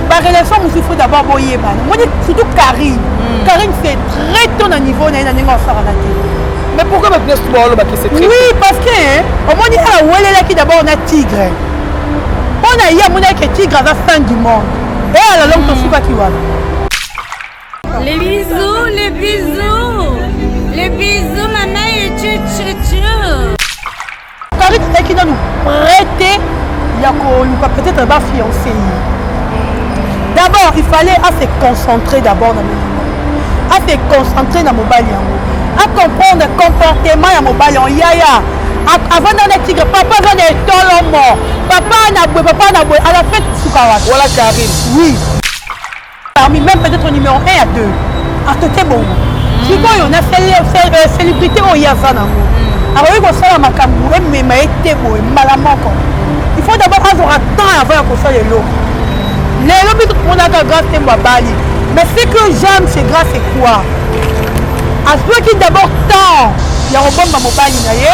Barelation mosusu, faut d'abord boyebana. Moni, surtout Karine. Karine, c'est très tôt na niveau na ye, na ndenge osakana te. Mais pourquoi bato nyonso baolobaki c'est très Oui, parce que omoni, awelelaki d'abord na Tigre mpo na ye amonaki Tigre aza fin du monde e à la longue tosukaki wana. Les bisous, les bisous, les bisous, maman et tchou tchou tchou. Karine azalaki nanu prête ya koluka peut-être bafiancé ye. D'abord, il fallait à se concentrer d'abord na molimo, à se concentrer na mobali yango, à comprendre comportement ya mobali yango. Yaya avanda na Tigre, papa aza na etolomo, papa na boye, papa na boye, à la fin suka wapi? Wala Karine. Oui, parmi même peut-être numéro 1 à 2 atote bongo. Sikoyo na célébrité oyo ye aza nango, akoki kosala makambo emema ye te boye mbala moko. Il faut d'abord azwaka temps avant ya kosala eloko. Lelo biso tomonaka Grâce Tembo abali, mais ce que j'aime c'est Grâce, c'est quoi? Azwaki d'abord temps ya kobomba mobali na ye.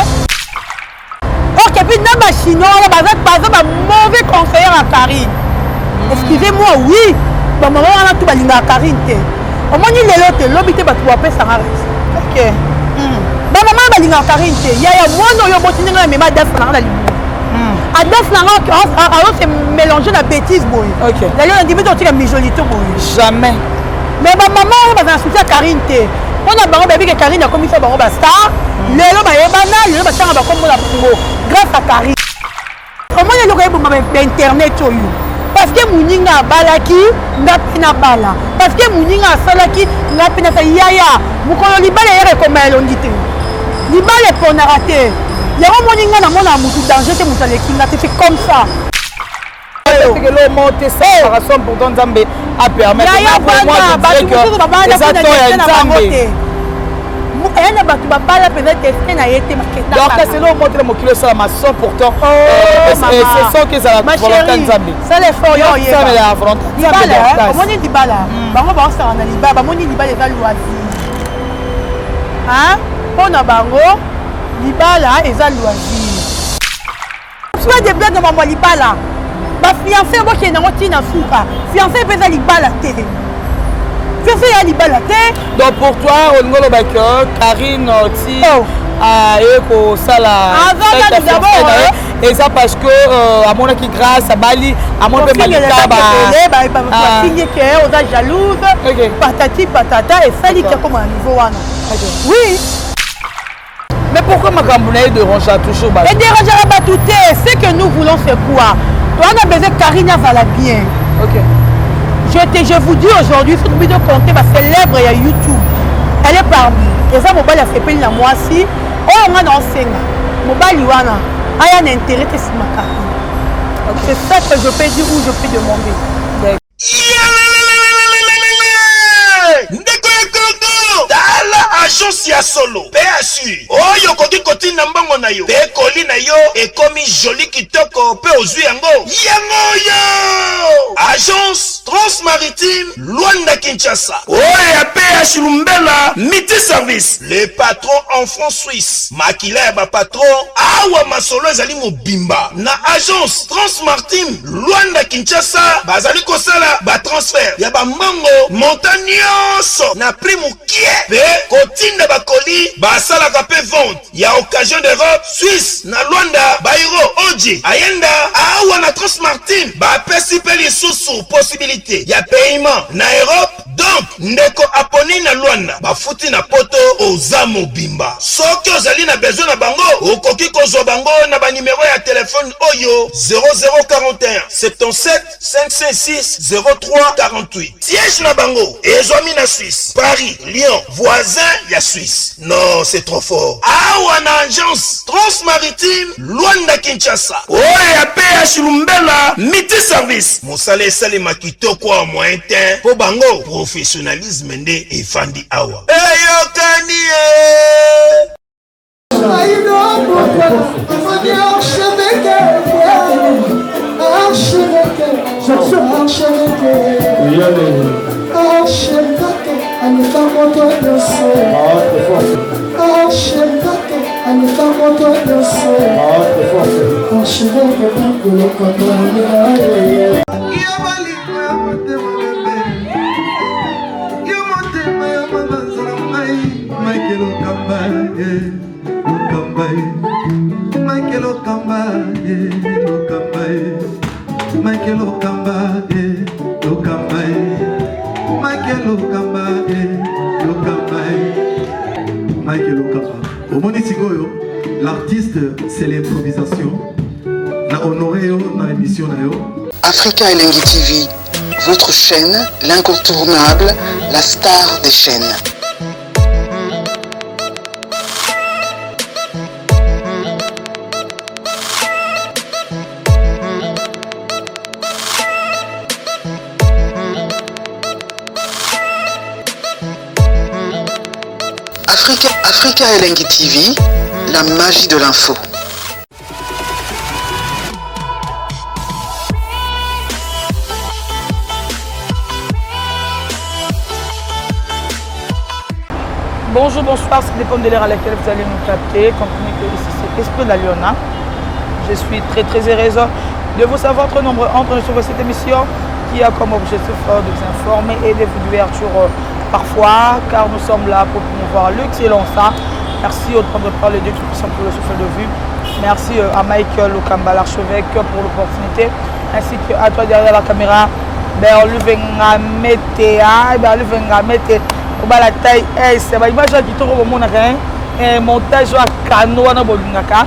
Ok, puis na Bachinois wana baza bamauvais conseillère ya Karine, excusez-moi. Oui, bamama wana tu balingaka Karine te. Omoni, lelo te, lobi te, bato bapesanga raison. Ok, bamama wana balingaka Karine te. Yaya, mwana oyo oboti, ndenge namema adasi nanga na libumu, adasi nanga azo se mélanger na bêtise boye. Lelo nandimi te otika mijolito boye. Jamais. Mais bamama oyo baza na souci ya Karine te. Mpona bango, bayebi ke Karine akomisa bango bastar. Lelo bayebana, lelo batanga bakombo na bango grâce à Karine. Omoni eloko eboma bainternet oyo, parce que moninga abalaki, nga mpe nabala, parce que moninga asalaki, nga mpe nasala. Yaya, mokolo libala eyaka, ekoma elongi te, libala eponaka te. Yango moni, nga namona motu danger te, moto aleki nga te, c'est comme ça. Tekelo monte séparation, pourtant Nzambe apermettre. Yaya, bana bato mosusu babala na bango te. Eya na bato babala mpenza teste na ye te. Donc selo omote na mokili osalama sans pourtant c'est sans que ezala volonté Nzambe. Sala effort yo. Oyeba volonté. Libala, omoni libala, bango baosala na libala, bamoni libala eza loisir mpo na bango. Libala eza loisir, pas de blague na mambo ya libala. Bafiancé bokende yango ntina suka. Fiancé mpe eza libala te, fiancé ya libala te. Donc pour toi, olingi oloba ke Karine ti aye kosala eza parce que amonaki Grâce abali, amoni mpe malika bafingi ke oza jalouse, patati patata, esali ke akoma na niveau wana, oui. Mais pourquoi makambo na ye dérange toujours bato? Edérangeaka bato te. Ce que nous voulons, c'est quoi? Towana besoin Karine azala bien. Je vous dis aujourd'hui, soki bino compte bacélèbre ya YouTube, elle est parmi. Eza mobali asepeli na mwasi oyo. Nga na osenga mobali wana aya na intérêt te nsima Karine. C'est ça que je peux dire ou je peux demander. Ndeko ya Kongo, tala agence ya solo PSU oyo okoki kotinda mbongo na yo mpe koli na yo ekomi joli, kitoko, mpe ozwi yango. Yango oyo agence Transmaritime Lwanda Kinshasa, oyo ya PH Lumbela Multi Service, le patron en franc suisse, makila ya bapatron. Awa masolo ezali mobimba na agence Transmaritime Lwanda Kinshasa. Bazali kosala batransfert ya bambongo montant nyonso na prix mokie mpe kotinda bakoli. Basalaka mpe vente ya occasion d'Europe, Suisse na Lwanda, baeuro oji ayenda. Awa na Transmartine bapesi mpe lisusu possibilité ya paiement na Europe. Donc ndeko aponi na Lwanda, bafuti na Poto, oza mobimba. Soki ozali na besoin na bango, okoki kozwa bango na banimero ya telefone oyo: 0041 77 556 03 48. Siège na bango ezwami na Suisse, Paris, Lyon, voisin ya Suisse. Non, c'est trop fort. Awa na agence Transmaritime Lwanda Kinshasa, oyo ya PH Lumbela Multi Service, mosala esalema kitoko ya moyen te, mpo bango professionnalisme nde efandi awa. Eyokani ye. Archevêque aleka moto nyonso, archevêque aleka moto nyonso, archevêque. motema bebe yo motema ya mabanza na ngai Michael Okamba eh, Okamba eh. Michael Okamba eh, Okamba eh. Michael Okamba eh, Okamba eh. Michael Okamba eh, Okamba eh. Michael Okamba omoni sikoyo l'artiste c'est l'improvisation na honoré yo na émission na yo. Africa Elengi TV, votre chaîne, l'incontournable, la star des chaînes. Africa, Africa Elengi TV, la magie de l'info. Bonjour, bonsoir, ça dépend de l'heure à laquelle vous allez nous capter. Comprenez que ici c'est Esprit de la Liona. Je suis très très heureuse de vous savoir trop nombreux entre nous sur cette émission qui a comme objectif de vous informer et de vous divertir parfois, car nous sommes là pour promouvoir l'excellence. Merci au de prendre les deux qui puissent pour le souffle de vue. Merci à Michael Okamba, l'archevêque, pour l'opportunité, ainsi qu'à toi derrière la caméra, Berluvenga Metea, Berluvenga Mete, la taille S, ba image ya kitoko bomonaka hein, montage ya kano wana bolingaka.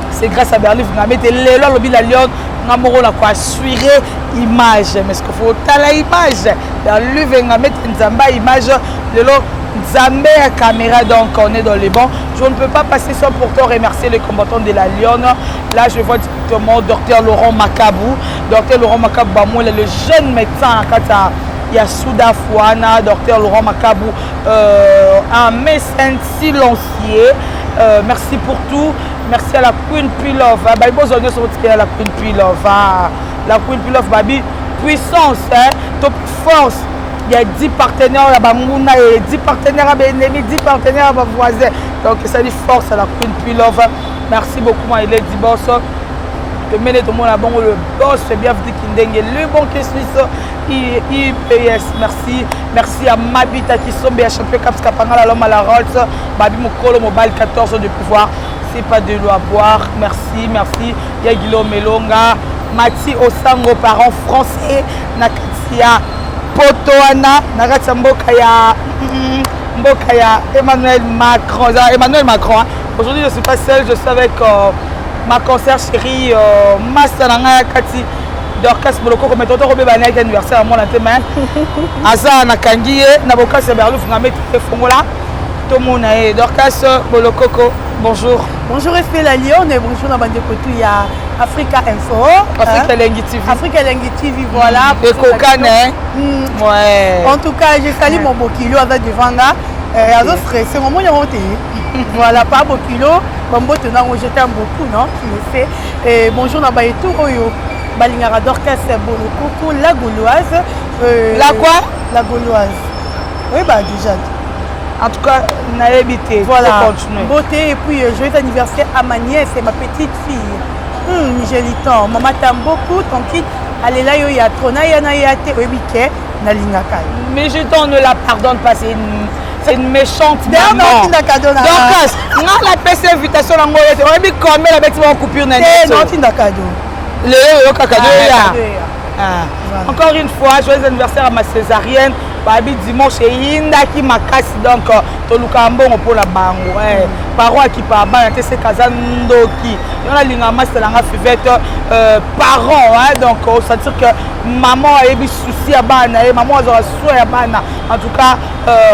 C'est grâce à Berluvenga Mete, lelo alobi la Lyon, nga moko na ko assurer image, mais ce qu'il faut tala image, Berluvenga Mete nzamba image, lelo nzambe ya caméra, donc on est dans les bons. Je ne peux pas passer sans pourtant remercier les combattants de la Lyon. Là, je vois directement docteur Laurent Makabou. Docteur Laurent Makabou, Bamouel, le jeune médecin à Kata. Il y a Souda Fouana, docteur Laurent Makabou, un médecin silencieux. Merci pour tout. Merci à la Queen Pilov. Ah, bah, bon, on est à la Queen Pilov. Ah, la Queen Pilov, babi, puissance, hein, top force. Il y a 10 partenaires à Bambouna, et 10 partenaires à Benemi, 10 partenaires à voisin. Donc ça dit force à la Queen Pilov. Merci beaucoup, moi, il est dit boss. Que mêlé tout le monde à bon, le boss, c'est bien dit Kindenge, le bon qui suisse, IPS. Merci. Merci à Mabita qui sombe à champion Caps Kapangala, l'homme à la Rolls, Babi Mukolo, Mobile 14 de pouvoir. C'est pas de l'eau à boire. Merci, merci. Yagilo Melonga, Mati Osango, parent français, Nakatia Potoana, Nakatia Mboka ya, Mboka ya Emmanuel Macron. Emmanuel Macron. Hein. Aujourd'hui, je suis pas seule, je suis avec ma concert chérie, Massa Nanga Kati, Dorcas Boloko, comme tonton Robert Bana, qui anniversaire à mon antenne. Aza Nakangi, Naboka Seberlouf, Ngamé Fongola, Tomona et Dorcas Bolokoko. Bonjour. Bonjour Esprit la Lyon et bonjour dans Bande Kotou, il y a Africa Info. Africa Elengi TV. Africa Elengi TV, voilà. Et Kokane, hein. Ouais. En tout cas, je salue mon bokilo avec devant là. Azo stressé, mon moyen monté. Voilà, pas bokilo. Bon, bon, je t'aime beaucoup, non? Tu le sais. Et bonjour dans Bayetou, Oyo. Balingara Dorcas Bolokoko, la Gauloise. La quoi? La Gauloise. Oui, bah déjà. En tout cas, naïbité. Voilà. Beauté et puis joyeux anniversaire à ma nièce et ma petite fille. Migelitan. Maman t'aime beaucoup, tranquille. Allez là, yo ya trop na ya na ya te oyebi ke na lingaka. Migelitan ne la pardonne pas, c'est une méchante D'ailleurs, maman. non, tinda cadeau na. Dorcas, nga la pèse invitation na ngoyo te. Oyebi combien la bête va coupure na Eh, nzoto? non, tinda cadeau. Lelo yo kaka Ah, cadeau ya. cadeau ya. Ah. Voilà. Encore une fois, joyeux anniversaire à ma césarienne. Babi dimanche eyindaki makasi donc toluka mbongo mpo na bango. Parent qui part bana te se kaza ndoki. Yo na linga master nga fivette parent hein, donc on sentir que maman ayebi souci ya bana et maman azora soin ya bana. En tout cas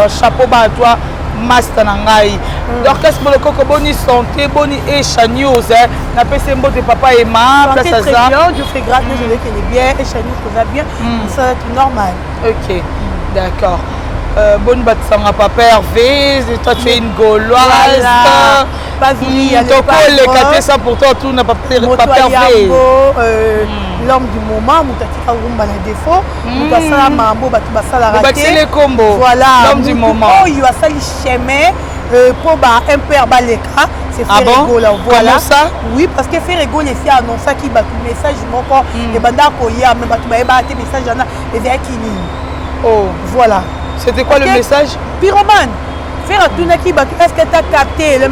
chapeau bas à toi master na ngai. Dorcas Bolokoko boni santé boni Esha News hein. Na pese mbote papa Emma Santé place très à ça. bien, Dieu fait grâce, je veux qu'elle est bien, Esha News ça va bien, ça va tout normal. OK. D'accord. Bonne batsanga papa Hervé, toi tu es une Gauloise. Voilà. Pas voulu aller Toko pas le loin. kate ça pour toi tout n'a pas Moto papa Hervé. Yambo, l'homme du moment, moto atika rumba na défaut, moto asala mambo, bato basala raté. Obakisi les combos. Voilà. L'homme du Moto moment. oyo asali chemin, po ba MPR baleka, C'est Ah Ferre bon? Gola, voilà. Comment ça? Oui, parce que Ferre Gola esi annonçaki bato message moko ebanda koya, mais bato bayebaka te message wana ezalaki nini. Oh. Voilà. C'était quoi le Ok. message? Pyromane, Ferre atunaki bato, est-ce que t'as capté le,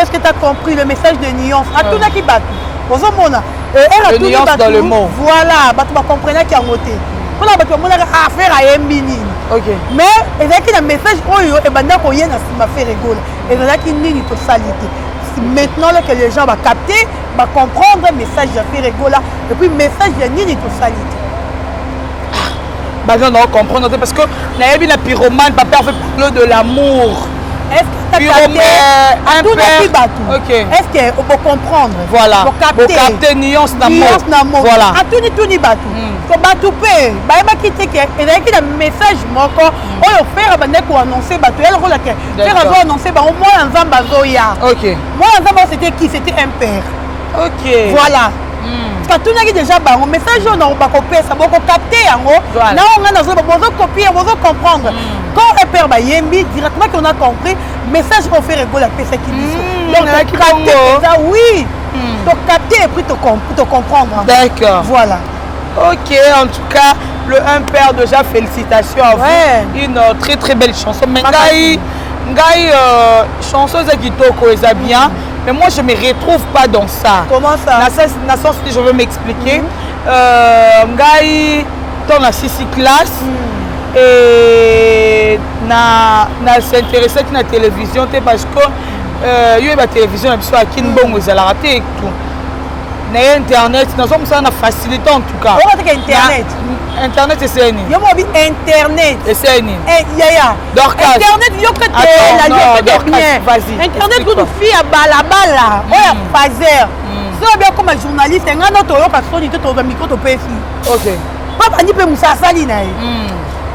est-ce que t'as compris le message de nuance? Atunaki bato ozomona Le atuni nuance bato, dans le mot. Voilà, bato bacomprenaki yango te, mpona bato bamonaka ah, Ferre ayembi nini. Ok. Mais ezalaki na message oyo ebanda koye na nsima Ferre Gola, ezalaki nini tosali te. Maintenant là que les gens bacapte, bacomprendre message ya Ferre Gola et puis message ya nini tosali te. Baza na comprendre te parce que nayebi na Pyromane, papa fait parler de l'amour. Est-ce que t'as Pyromane, capté? un Atunaki père. bato, Ok. est-ce que bocomprendre? Voilà. Bocapte. Bocapte nuance na mot. Nuance na mot. Voilà. Atuni tuni bato to bato mpe bayebaki te ke ezalaki na message moko oyo Ferre abandaki koannonce bato ya lokola ke Ferre D'accord. azo annonce bango mwana Nzambe azoya. Ok. Mwana Nzambe oyo, c'était qui? C'était un père. Ok. Voilà, atunaki déjà bango message oyo na bakopesa, bokocapte yango. Voilà. Na oyo ngai nazoba, bozokopie, bozocomprendre. Quand un père bayembi directement qu'on a compris message oyo Ferre Gola apesaki biso. Donc Nayaki tocapte bongo. eza, oui, tocapte et puis tocomprendre. D'accord. Voilà. Ok, en tout cas, le un père déjà, félicitations à vous. Ouais. Une très très belle chanson. Mais ngai, ngai, chanson eza kitoko, eza bien. Mais moi, je me retrouve pas dans ça. Comment ça? Na sens que je veux m'expliquer. Ngai, dans la six classe, et na s'intéressait na télévision te parce que yo ba télévision na biso akini mbongo ezalaka te et tout. Na ye internet nazo mosala na facilité en tout cas. Okataka internet? Internet eseye nini? Yo mobi internet. Eseye nini? Eh, yaya. Dorcas. Internet yoka te. Attends, La non, yoka te Dorcas, bien. vas-y, Internet explique-toi. kutu fi ya balabala oyo ya faser so obi akoma journaliste, ngai no toyoka soni te, tozwa micro, topesi. Ok. Papa ndi mpe mosa asali na ye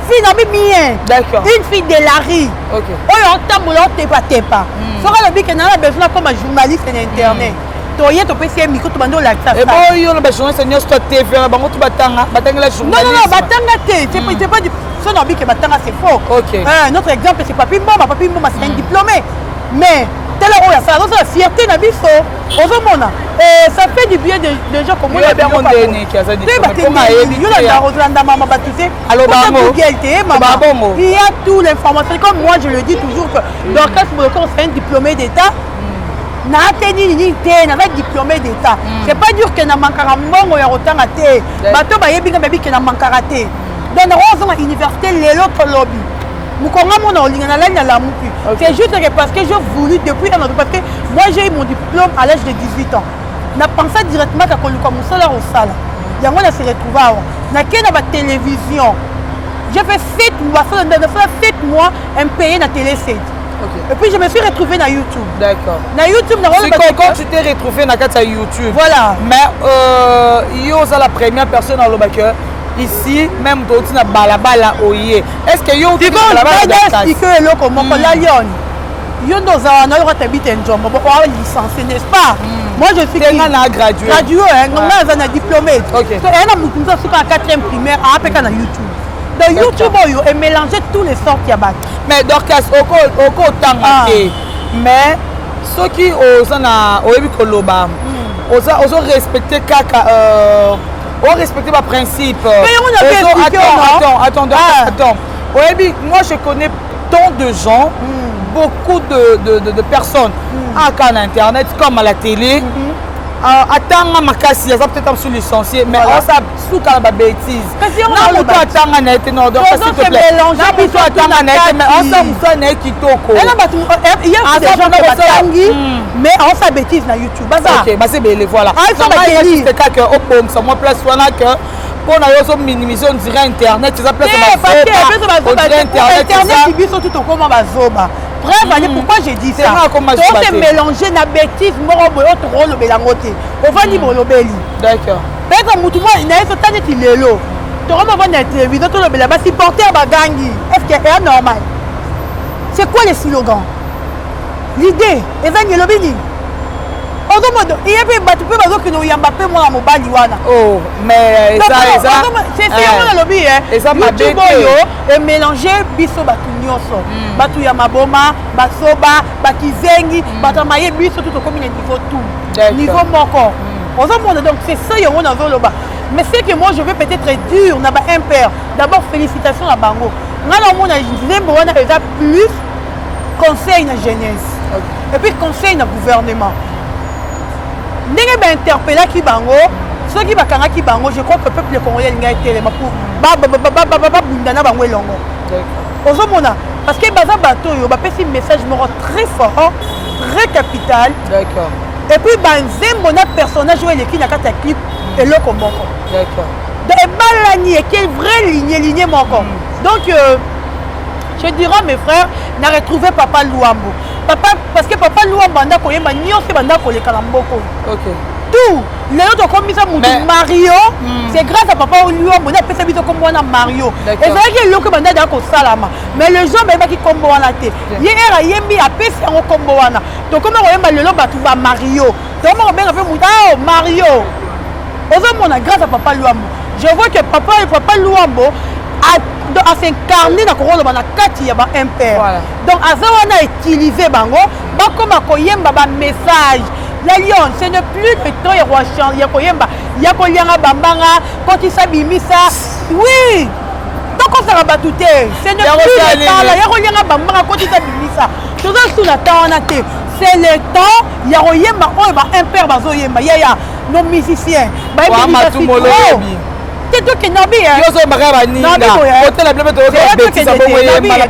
fille na bi bien. D'accord. Une fille de la rue Ok. oyo otambola, otepatepa, soki alobi ke naa na besoin akoma journaliste na internet, toye topesi ye micro, tobandi olakisa. Eboyo na bajournaliste nyonso to TV na bango to batanga, batangela Non, non, non, journalisme? batanga te. C'est pas du. So na que batanga, c'est faux. Ok. Notre exemple, c'est Papi Mboma. Papi Mboma, c'est un diplômé. Mais tel oyo asala, azosala fierté na biso. Ozomona. Ça fait du bien de gens comme Yo yebi yango ndeni ki aza diplômé? Mpo ayebi Yo te ya. landa ozolanda mama bato te. Aloba Kota yango. Google te, mama. Aloba bongo. Il y a tout l'information. Comme moi, je le dis toujours que Dorcas Boloko, c'est un diplômé d'État. Na te nini nini te, naza diplômé d'État, c'est pas dire ke na mankaka mbongo ya kotanga te. Bato bayebi nga, bayebi ke na mankaka te. Donc nakozonga université lelo, tolobi mokonga mona olinga nalali na lamuki. C'est juste que parce que j'ai voulu depuis un an, parce que moi j'ai eu mon diplôme à l'âge de 18 ans, na pensa directement ka koluka mosala kosala yango. Na se retrouve awa, nakei na batélévision, j'ai fait 7 mois, nasala 7 mois impayé na télé 7. Et puis je me suis retrouvée na YouTube. D'accord. Na YouTube na Sikoyo, quand tu t'es retrouvé na kati ya YouTube, Voilà. mais yo oza la première personne aloba que ici même touti na balabala oye, est ce que yo outi na balabala, Dorcas? Explique eloko moko, la Lionne. Yo nde oza wana, oyoka tabi te nzombo bo oa licencié, n'est-ce pas? Moi je suis Te nga na gradué. Gradué, hein, nga aza na diplômé. Ok. So eya na motu mosusu asuka na 4e primaire, aapeka na YouTube. Donc YouTube oyo emélange tous les sortes ya bato. Mais Dorcas, oko otanga Ah. te, mais soki oza na oyebi koloba, oza ozorespecte kaka, orespecte baprincipe. Mais yango na mpe expliqué, non? Attends, attends, Dorcas, Ah. attends. Oyebi, moi je connais tant de gens, beaucoup de personnes aka na internet comme à la télé, atanga makasi, aza peut-être mosusu licencié, mais Voilà. osa suka na babêtise. Kasi yango Na naloba. moto atanga na ye te, non, Dorcas, s'il te Tozo se plaît. mélanger Na moto biso atanga na ye te, mais kati. osa mosala na ye kitoko. Ena bato Aza ya des gens mpona kosala- batangi mais aosa bêtise na YouTube, baza. Ok, basi ebele, voilà. Ah, ils sont Na ngai eza bakeli. juste kaka obongisa mwa place wana ke mpo na yo ozominimize, on dirait internet eza place ya Te, bazoba, parce on dirait internet internet eza biso tout tokóma bazoba. Preuve ane, pourquoi j'ai dit ça? C'est nga akoma zoba Tose te. mélange na bêtise moko boye oyo tokolobela yango te, ovandi bolobeli. D'accord. Peut-être mutu moko na ye so ta neti lelo tokoma ovandi na télévision, tolobela basupporter bagangi, est ce que eya normal? C'est quoi le slogan? L'idée eza nini? Elobi nini? Ozomona ye mpe bato mpe bazokende oyamba mpe mwana mobali wana. Oh, mais eza eza C'est ça. Kasi yango nalobi Eza mabe YouTube te. oyo emélange biso bato nyonso, bato ya maboma, basoba, bakizengi, bato ya maye, biso tu tokomi na niveau tout, niveau moko ozomona. Donc c'est ça, yango nazoloba. Mais c'est que moi, je vais peut-être dur na ba impère. D'abord, félicitations na bango. Ngai naomona nzembo wana eza plus conseil na jeunesse et puis conseil na gouvernement, ndenge bainterpellaki bango. Soki bakangaki bango, je crois que peuple congolais alingi etelema pour babunda na bango elongo. Ozomona, parce que baza bato oyo bapesi message moko très fort, très capital. Et puis banzembo na personnage oyo eleki na kati ya clip, eloko moko. Donc ebalani, eke vraie ligne, ligne moko. Donc je dirais, mes frères, na retrouvé papa Luambo, papa, parce que papa Luambo anda koyemba nyonso ebanda koleka na mboka oyo. Tout lelo tokomisa mutu Mario, c'est grâce à papa Luambo nde apesa biso kombo wana Mario. Ezalaki eloko ebanda daya kosalama, mais les gens bayebaki kombo wana te. Ye ere ayembi, apesi yango kombo wana. Tokómi koyemba lelo bato ba Mario, tokómi kobenga mpe mutu ao Mario. Ozomona, grâce à papa Luambo, je vois que papa Luambo as'incarne na kokoloba na kati ya ba impère. Donc aza wana, utiliser bango, bakóma koyemba bamessage. La Lion, ce n'est plus le temps ya ya koyemba ya kolianga bambanga, kotisa, bimisa. Oui, tokosaka bato te. Ce n'est plus le temps là ya kolianga bambanga, kotisa, bimisa. Toza su na temps wana te. C'est le temps ya koyemba oyo ba impère bazoyemba. Yaya, nos musiciens bayebi te. Tokende na bi. Yozoyembaka baninga, otela bino mpe toyoka betisa bongo, yemba na.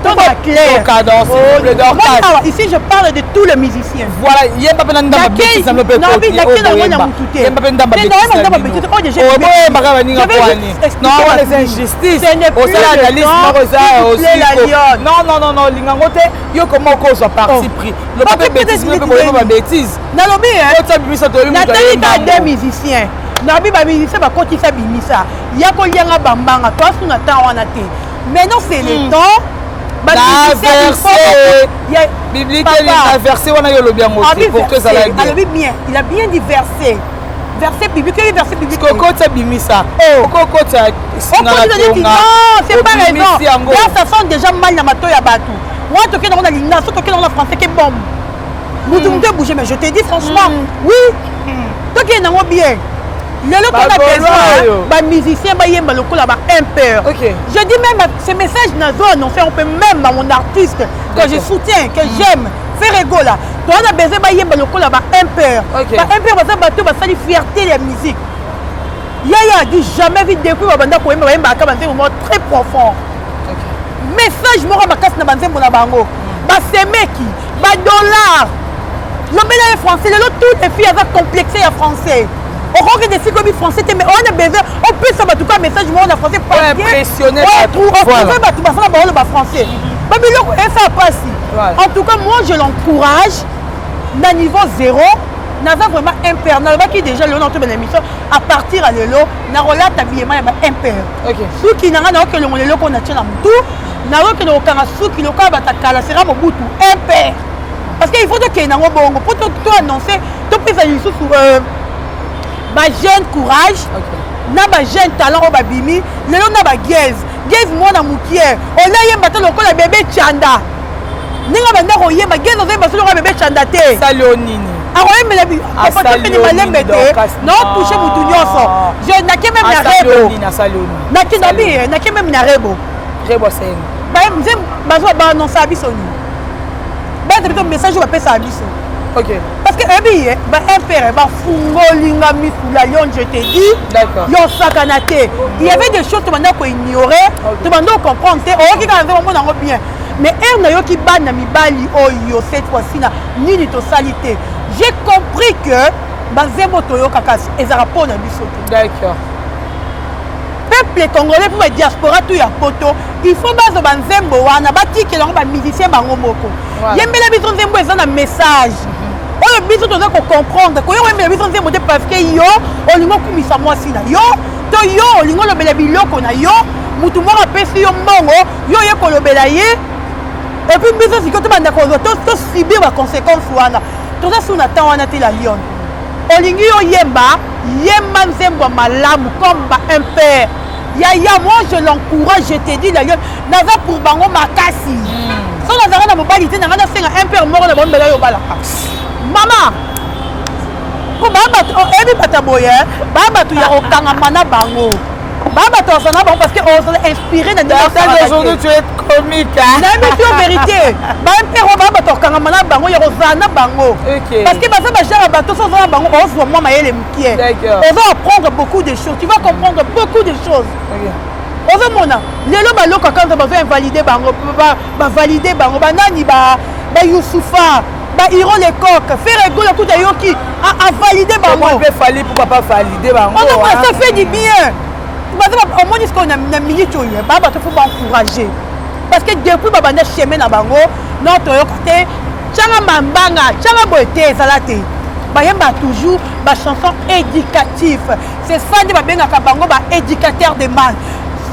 Ici, je parle de tous les musiciens. Voilà, yemba mpe na ndamba betisa mpe. Yemba mpe ndamba betisa. Baninga kwani? Non, wana eza injustice. Osala analyse moko eza aussi. Non, non, non, non, lingango te. Yo koma okozwa parti pris, loba mpe bétise, mpe boyeba babétise. Nalobi. Otia bimisa, toyebi. Natali ka deux musiciens, nabi bamusicien bakotisa, bimisa, ya kolianga bambanga. Toasu na temps wana te. Maintenant, c'est le temps. Na verset biblique, na verset wana yo olobi yango te pour que ezala bien. Alobi bien, il a bien dit verset, verset biblique, oyebi verset biblique? Kokotisa, bimisa, okokotisa. Non, c'est pas raison. Là, ça sent déjà mal na mato ya bato wana. Tokende yango na lingala, so tokende yango na français ke bombe, mutu mutu ebouge. Mais je te dis franchement, oui, tokende yango bien. Lelo tona besoin bamusicien bayemba lokola ba impère. Je dis même, ce message nazo annoncé, on peut même à mon artiste que je soutiens, que j'aime, Ferre Gola, toza besoin bayemba lokola ba impère. Ba impère baza bato basali fierté ya musique. Yaya, dit jamais vu. Depuis babanda koyemba, bayembaka banzembo moko très profond, message moko makasi na banzembo na bango, basemeki badollar, lobela ye français. Lelo toutes les filles aza complexe ya français. Okokende esika oyebi français te, mais owana besoin opesa bato ka message moko na français. Otrouve bato basala baoloba français, babiloko esa pasi. En tout cas, moi, je l'encourage na niveau zéro. Naza vraiment impère. Nalobaki déjà lelo na émission, à partir ya lelo nakolata biyema ya ba impère. Suki na ngai naokelongo leloko na tie na motu, naokende kokanga suki lokola bato kala sera Mobutu, impère, parce que il faut tokende yango bongo mpo to annonce, topesa lisusu bajeune courage na bajeune talent oyo babimi lelo na bageze geze. Mwana mokie olayemba te lokola bebe Chanda, ndenge banda koyemba. Geze ozoyemba so lokola bebe Chanda te. Sali o nini? Akoyembela tokende malembe te, naotouche mutu nyonso. Nake même na Rebo, nake nabi, nake même na Rebo. Rebo aseni. Bazwa baannonce biso nini? Baza biso message oyo bapesaka biso. Parce que ebi ye baimpere bafungolinga misu. La Lion, je te dis, yosakana te. Il y avait des choses tobanda koignorer, tobanda kocomprendre te. Oyoki kaka nzembo, omona yango bien, mais ere nayoki bana mibali oyo cette fois-ci na nini tosali te, j'ai compris que banzembo toyokaka ezalaka mpo na biso te. Peuple congolais mpo badiaspora tu ya poto, il faut bazwa banzembo wana, batikela yango bamusicien bango moko. Yembela biso nzembo eza na message oyo biso toza kocomprendre. Koya koyembela biso nzembo te parce que yo olingi okumisa mwasi na yo, to yo olingi olobela biloko na yo. Mutu moko apesi yo mbongo, yo oye kolobela ye, et puis biso sikoyo tobanda kozwa, tosubir baconséquence wana. Toza su na temps wana te. La Lion, olingi yo yemba, yemba nzembo ya malamu comme ba impère. Yaya, moi je l'encourage, je te dis la lionne, naza pour bango makasi. So nazalaka na mobali te, nanga nasenga un père moko na bango mbela yo obalaka. Mama, po ba bato oyebi bato ya boye, ba bato ya kokangama na bango. Ba bato ozala na bango parce que ozala inspiré na ndenge osalaka. Aujourd'hui tu es comique. Hein? Nayebi yo vérité. Ba un père ba bato kokangama na bango ya kozala na bango. Parce que baza ba genre bato so ozala na bango ozwa mwa mayele mokie. Ozo apprendre beaucoup de choses. Tu vas comprendre beaucoup de choses. Okay. Ozomona lelo baloka kanza bazo invalider bango, ba valider bango, ba nani ba ba Youssoufa, ba Hiro Lecoq, Ferre Gola tout ayoki a valider bango. Mpe Fally pourquoi pas valider bango. Ozomona ça fait du bien. Baza omoni sikoyo na minute oyo ba bato faut ba encourager. Parce que depuis babanda chemin na bango, non toyoka te tianga mambanga, tianga boye te ezala te. Bayemba toujours ba chanson éducative. C'est ça nde babengaka bango ba éducateur de masse.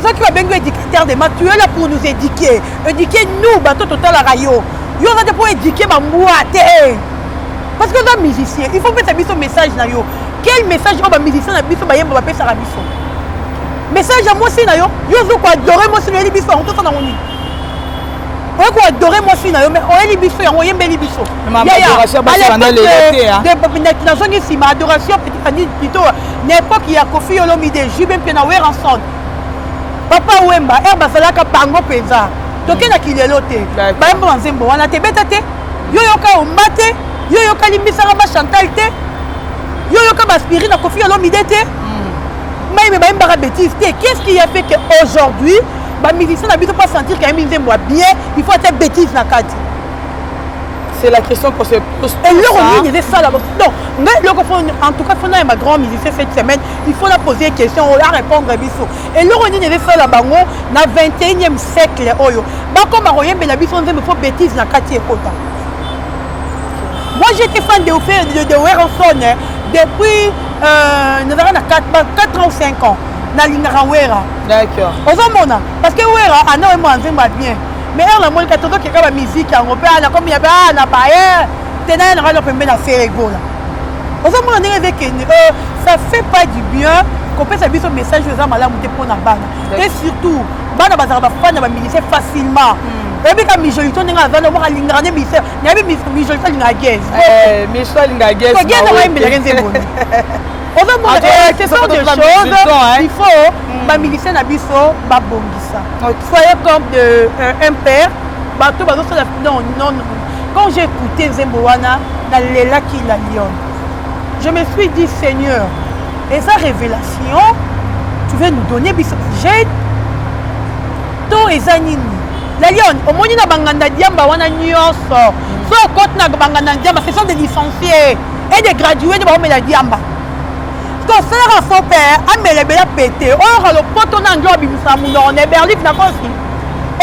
Soki babengi éducateur de masse, tu es là pour nous éduquer. Éduquer nous bato totalaka yo. Yo oza te pour éduquer ba mbwa te. Parce que oza musicien, il faut pesa biso message na yo. Quel message oyo ba musicien na biso bayemba bapesaka biso? Message ya mwasi na yo, yo ozo ko adorer mwasi na yo, oyeli biso yango tosala yango nini? Oye ko adorer mwasi na yo mais oyeli biso yango, oyembeli biso. Nazongi nsima adoration plutôt na époque ya Koffi Olomide, JB Mpiana, Werrason, Papa Wemba, heure bazalaka bango mpenza tokendaki lelo te, bayemba banzembo wana te, beta te, yo yoka omba te, yo yoka limbisaka ba Chantal te, yo yoka baspiri na Koffi Olomide te, mayeme bayembaka bêtise te. Qu'est-ce qui a fait que aujourd'hui ba musicien na biso pas sentir kayembi nzembo ya bien, il faut atia bêtise na kati? C'est la question qu'on se pose. Eloko nini ezosala? Donc ngai eloko faut, en tout cas faut nayamba grand musicien cette semaine, il faut na poser question oyo arépondre biso. Eloko nini ezosala bango na 21e siècle oyo bakoma koyembela biso nzembo faut bêtise na kati ekota? Moi j'étais fan de Werrason depuis nazalaka na 4 ans ou 5 ans, nalingaka Wera. D'accord. Ozomona parce que Wera ana oyemba nzembo ya bien, mais heure namoni ka tozokeka bamusike yango mpe ana komi ya ah na baye te na ye nanga no pembe na Ferre Gola. Ozomona ndenge ezekende, ça fait pas du bien kopesa biso message oyo eza malamu te mpona bana, et surtout bana bazalaka bafan ya bamusicien facilement. Oyebi ka Mijolito ndenge aza moko alingaka nde musicien, nayebi Mijolito alingaka Gaz. Mijolito alingaka Gaz. Gaz yango ayembelaka nzembo. Ozomona, ce sont des choses, il faut bamusicien na biso babongisa. Soyez comme de un père, bato bazosala. Non, non, non, quand j'ai écouté nzembo wana, nalelaki la lionne. Je me suis dit, Seigneur, eza révélation tu veux nous donner biso jeune to eza nini? La lionne, omoni na banganda diamba wana nyonso, so okoti na banganda diamba, ce sont des licenciés et des gradués nde baomela diamba. Tosalaka fo mpe amela ebele pete oyoka lopoto na anglais abimisaka monoko na eberlif na kosi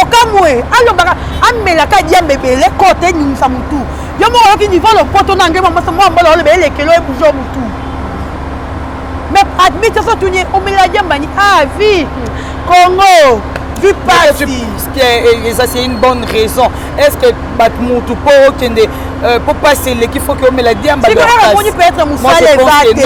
okamwe alobaka amelaka diamba ebele kote eningisa motu. Yo moko oyoki niveau lopoto na anglais mwa mbala oloba elekelo ebouge motu. Mais admite so tuni omela diamba ni ah vie Congo vie pasi. Ça c'est une bonne raison. Est-ce que bato mutu po okende po pasi eleki, faut que omela diamba? Sikoyo peut-être mosala eza te.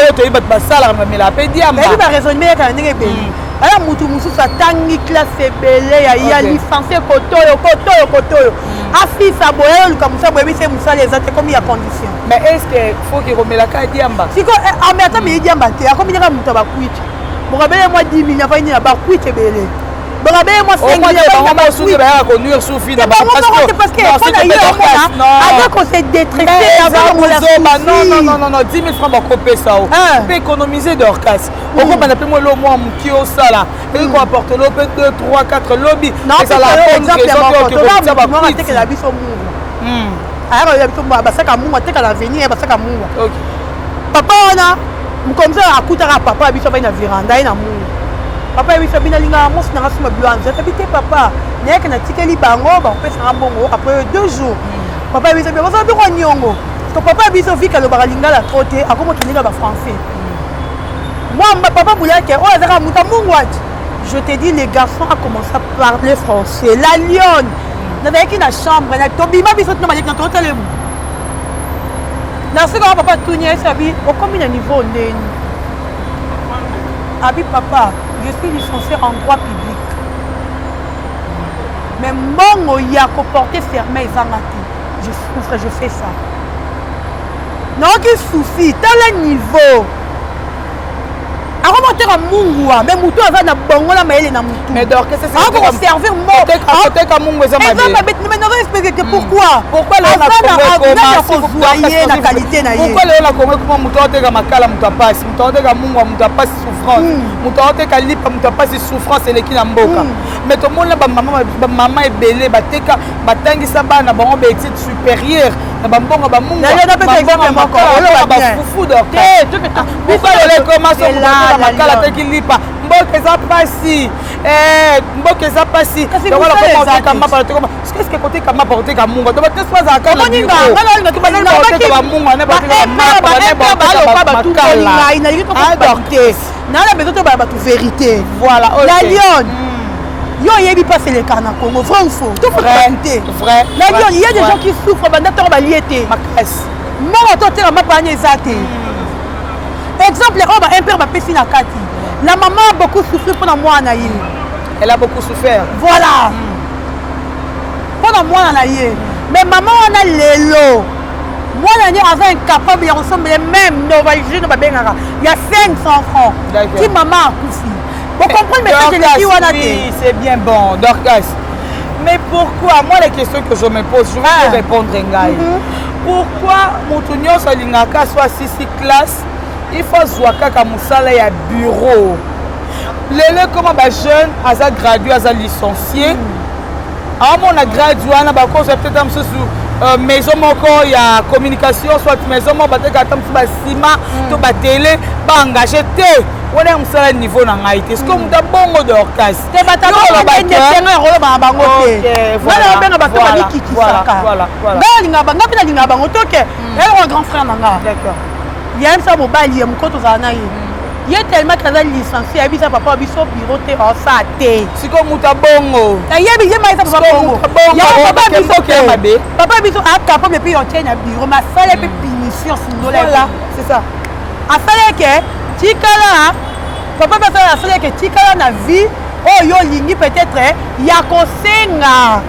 Yo toyebi bato basalaka bamela mpe diamba. Eyebi baraisonnement eyaka na ndenge ebele. Aya mutu mosusu atangi classe ebele ya licencié kotoyo kotoyo kotoyo, afisa boye ayoluka mosala, boyebi se mosala eza te komi ya condition. Mais est ce que faut que komelaka diamba? Siko ame ata meli diamba te, akomi ndenge moto ya bakwiti bokabele mwa 10 000 afai nini na bakwiti ebele, bokabele mwa 5 bayaka konuire sufi na bango moko te, parce que mpona ye omona aza kose détresser. Non, non, non, non, 10 000 francs bakopesa o mpe économiser Dorcas, okobanda mpe mwa elo mwa moki osala eki koapporter lo mpe 2 3 4 lobi. Ezala atekela biso mungwa, ayaka koyeba biso basaka mungwa, ateka na avenir basaka mungwa. Papa wana mokomisa akutaka papa ya biso abai na veranda ye na mungwa. Papa ya biso bino alingaka mwasi nanga suma bilo anzata bi te. Papa nayeke natikeli bango bakopesanga mbongo après 2 jours. Papa ya biso bazala biloko niongo to papa ya biso vika alobaka lingala trop te, akoma okendeka bafrançais. Moi papa bulake oyo azaka moto mungwa ati, je te dis, les garçons a commencé à parler français. La lionne, nazalaki na chambre na tobima biso tina baleki na totalemu na soki kaka papa tuni ayesabi okomi na niveau ndeni. Abi papa, je suis licencié en droit public, mais mbongo ya koporter serment ezanga te. Je souffre, je fais ça. Naoki souci, tala niveau akomoteka mungwa, mais motu aza na bongo na mayele na motu akokoservir mokoteka mungu eza mabe. Mais nazo expliquer que pourquoi pourquoi aza kozwa ye na qualité na ye. Pourquoi lelo na Kongo ekoma moto aoteka makala, moto apasi, moto aoteka mungwa, moto apasi, souffrance, moto aoteka lipa, moto apasi, souffrance eleki na mboka? Mais tomoni na bamama ebele bateka, batangisa bana bango baétude supérieure na bambongo bamungwa, bafufu. Pourquoi lelo ekoma so moto ateka makala, ateki lipa, mboka eza pasi, mboka eza pasi? Oteka mapa, qu'est-ce que koteka mapa, koteka mungwa? To bato bazalaka na bureau, bamungwa ne bateka mapa ne bateka makala te. Nana besoin tobaya bato vérité. Voilà. La Lionne, yo oyebi mpasi elekaka na Congo, vrai ou faux? Tofote. Vrai. La Lionne, il y a des gens qui souffrent banda ntango balie te. Makasi. Mbongo to oteka mapa wana eza te. Exemple oyo baimpere bapesi na kati, la maman a beaucoup souffert mpona mwana ye. Elle a beaucoup souffert. Voilà, mpona mwana na ye. Mais mama wana lelo, mwana ye aza incapable ya kosombele même novalgine babengaka ya 500 francs. Ti mama akufi. Bocomprendre message eleki wana te. Oui, c'est bien bon, Dorcas. Mais pourquoi, moi, la question que je me pose, je vais ah. répondre ngai. Pourquoi moto nyonso alingaka so asisi classe, il faut azwa kaka mosala ya bureau? Lelo ekoma bajeune aza gradué, aza licencié, aomona grade wana, bakozwa peut-être mosusu maison moko ya communication, soit maison moko bateka ata mosusu basima to batele, baengage te. Wana ya mosala niveau na ngai te. Ceque moto abongo, Dorcas, te, bato yango na bango te. Nga na obenga bato bamikitisaka. Nga alingaka, nga mpe nalingaka bango. Toke eloko grand frère na nga yayebisa mobali ya moko tozala na ye, ye tellement que aza licencié, ayebisa papa biso bureau te, osala te. Sikoyo moto abongo Ayebi ye mayesa papa bongo. Papa biso, papa biso acapable mpe yotie na bureau, mais asala mpe punition sundola. Voilà, c'est ça. Asala ke tikala papa mpe asala, asala ke tikala na vie oyo olingi peut-être ya kosenga.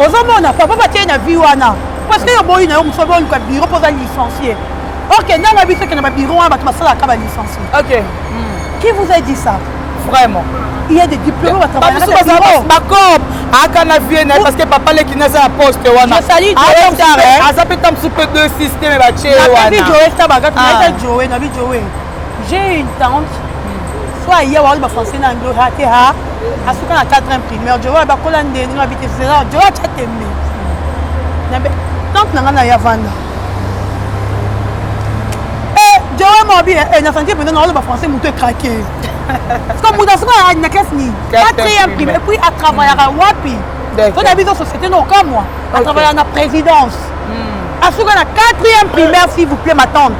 Ozomona papa batie na vie wana parce que yo boyi na yo mosu oluka bureau mpo oza licencié. Ok, ndanga biso ke na babureau wana bato basalaka balicencié. Qui vous a dit ça? Vraiment. Il y a des diplômes. Bacope aka na vie na ye parce que papa leki naza na poste wana, aza mpe ta mosusu mpe deux système batie wana. Joe Star bagatu naita Joe nabi Joe, j'ai une tante soit aye wa bafrançais na anglais ha te ha asuka na 4 primaire. Joe bakola ndeni nga bite zela. Joe atya tembe tante na nga na ya vanda. Joe mobi nasanti mpenza naoloba français, moto ecraquer parce que moto asuka na classe nini? Quatrième primaire. Et puis atravaillaka wapi? So na biso société no okamwa, atravaillaka na présidence, asuka na quatrième primaire. S'il vous plaît, ma tante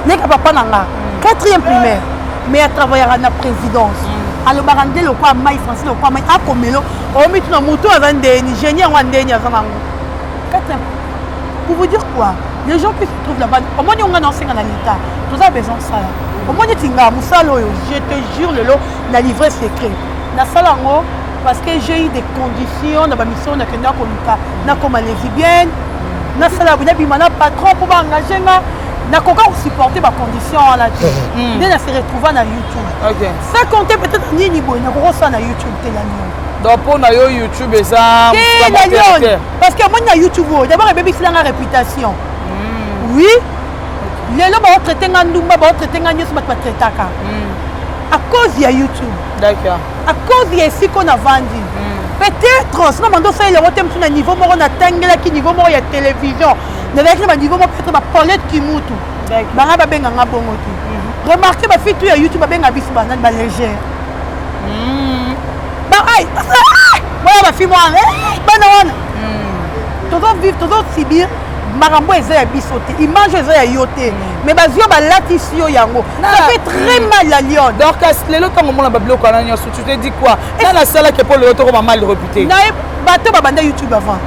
neka papa na nga quatrième primaire, mais atravaillaka na présidence. Alobaka nde lokwa mai français, lokwa mai akomelo omituna motu aza ndeni génie yango andeni aza nango quatrième. Pour vous dire quoi, les gens qui se trouvent là-bas, omoni onga na osenga na l'état, toza besoin osala. Omoni eti nga mosala oyo, je te jure, lelo na livre secret nasala yango parce que j'ai eu des conditions na bamission. Nakenda koluka nakoma lesbienne, nasala nabima na patron mpo baengage nga. Nakoka kosupporter bacondition wana te nde na se retrouva na YouTube. Sans compter peut-être nini boye nakoki kosala na YouTube te, la Lion. Donc mpo na yo, YouTube eza te, la Lion, parce que omoni na YouTube oyo, d'abord ebebisilanga réputation. Oui, lelo baotraite nga ndumba, baotraite nga nyonso bato batraitaka à cause ya YouTube. À cause ya esika oyo navandi, peut-être sino bando osalela yango te. Mosu na niveau moko natangelaki, niveau moko ya télévision nazalaki na baniveau moko, peut-être bapaulette Kimutu banga babenganga bongo te. Remarque, bafille tu ya YouTube babenga biso banani? Balégère wana, bafille wana, bana wana tozovivre, tozosubir makambo eza ya biso te, image eza ya yo te, mais bazwi yo, balatisi yo yango. Ça fait très mal, la Lion. Dorcas, lelo ntango omona babiloko wana nyonso, tu te dis quoi? Na nasalaki mpo lelo tokoma mal réputé? Bato babanda YouTube avant.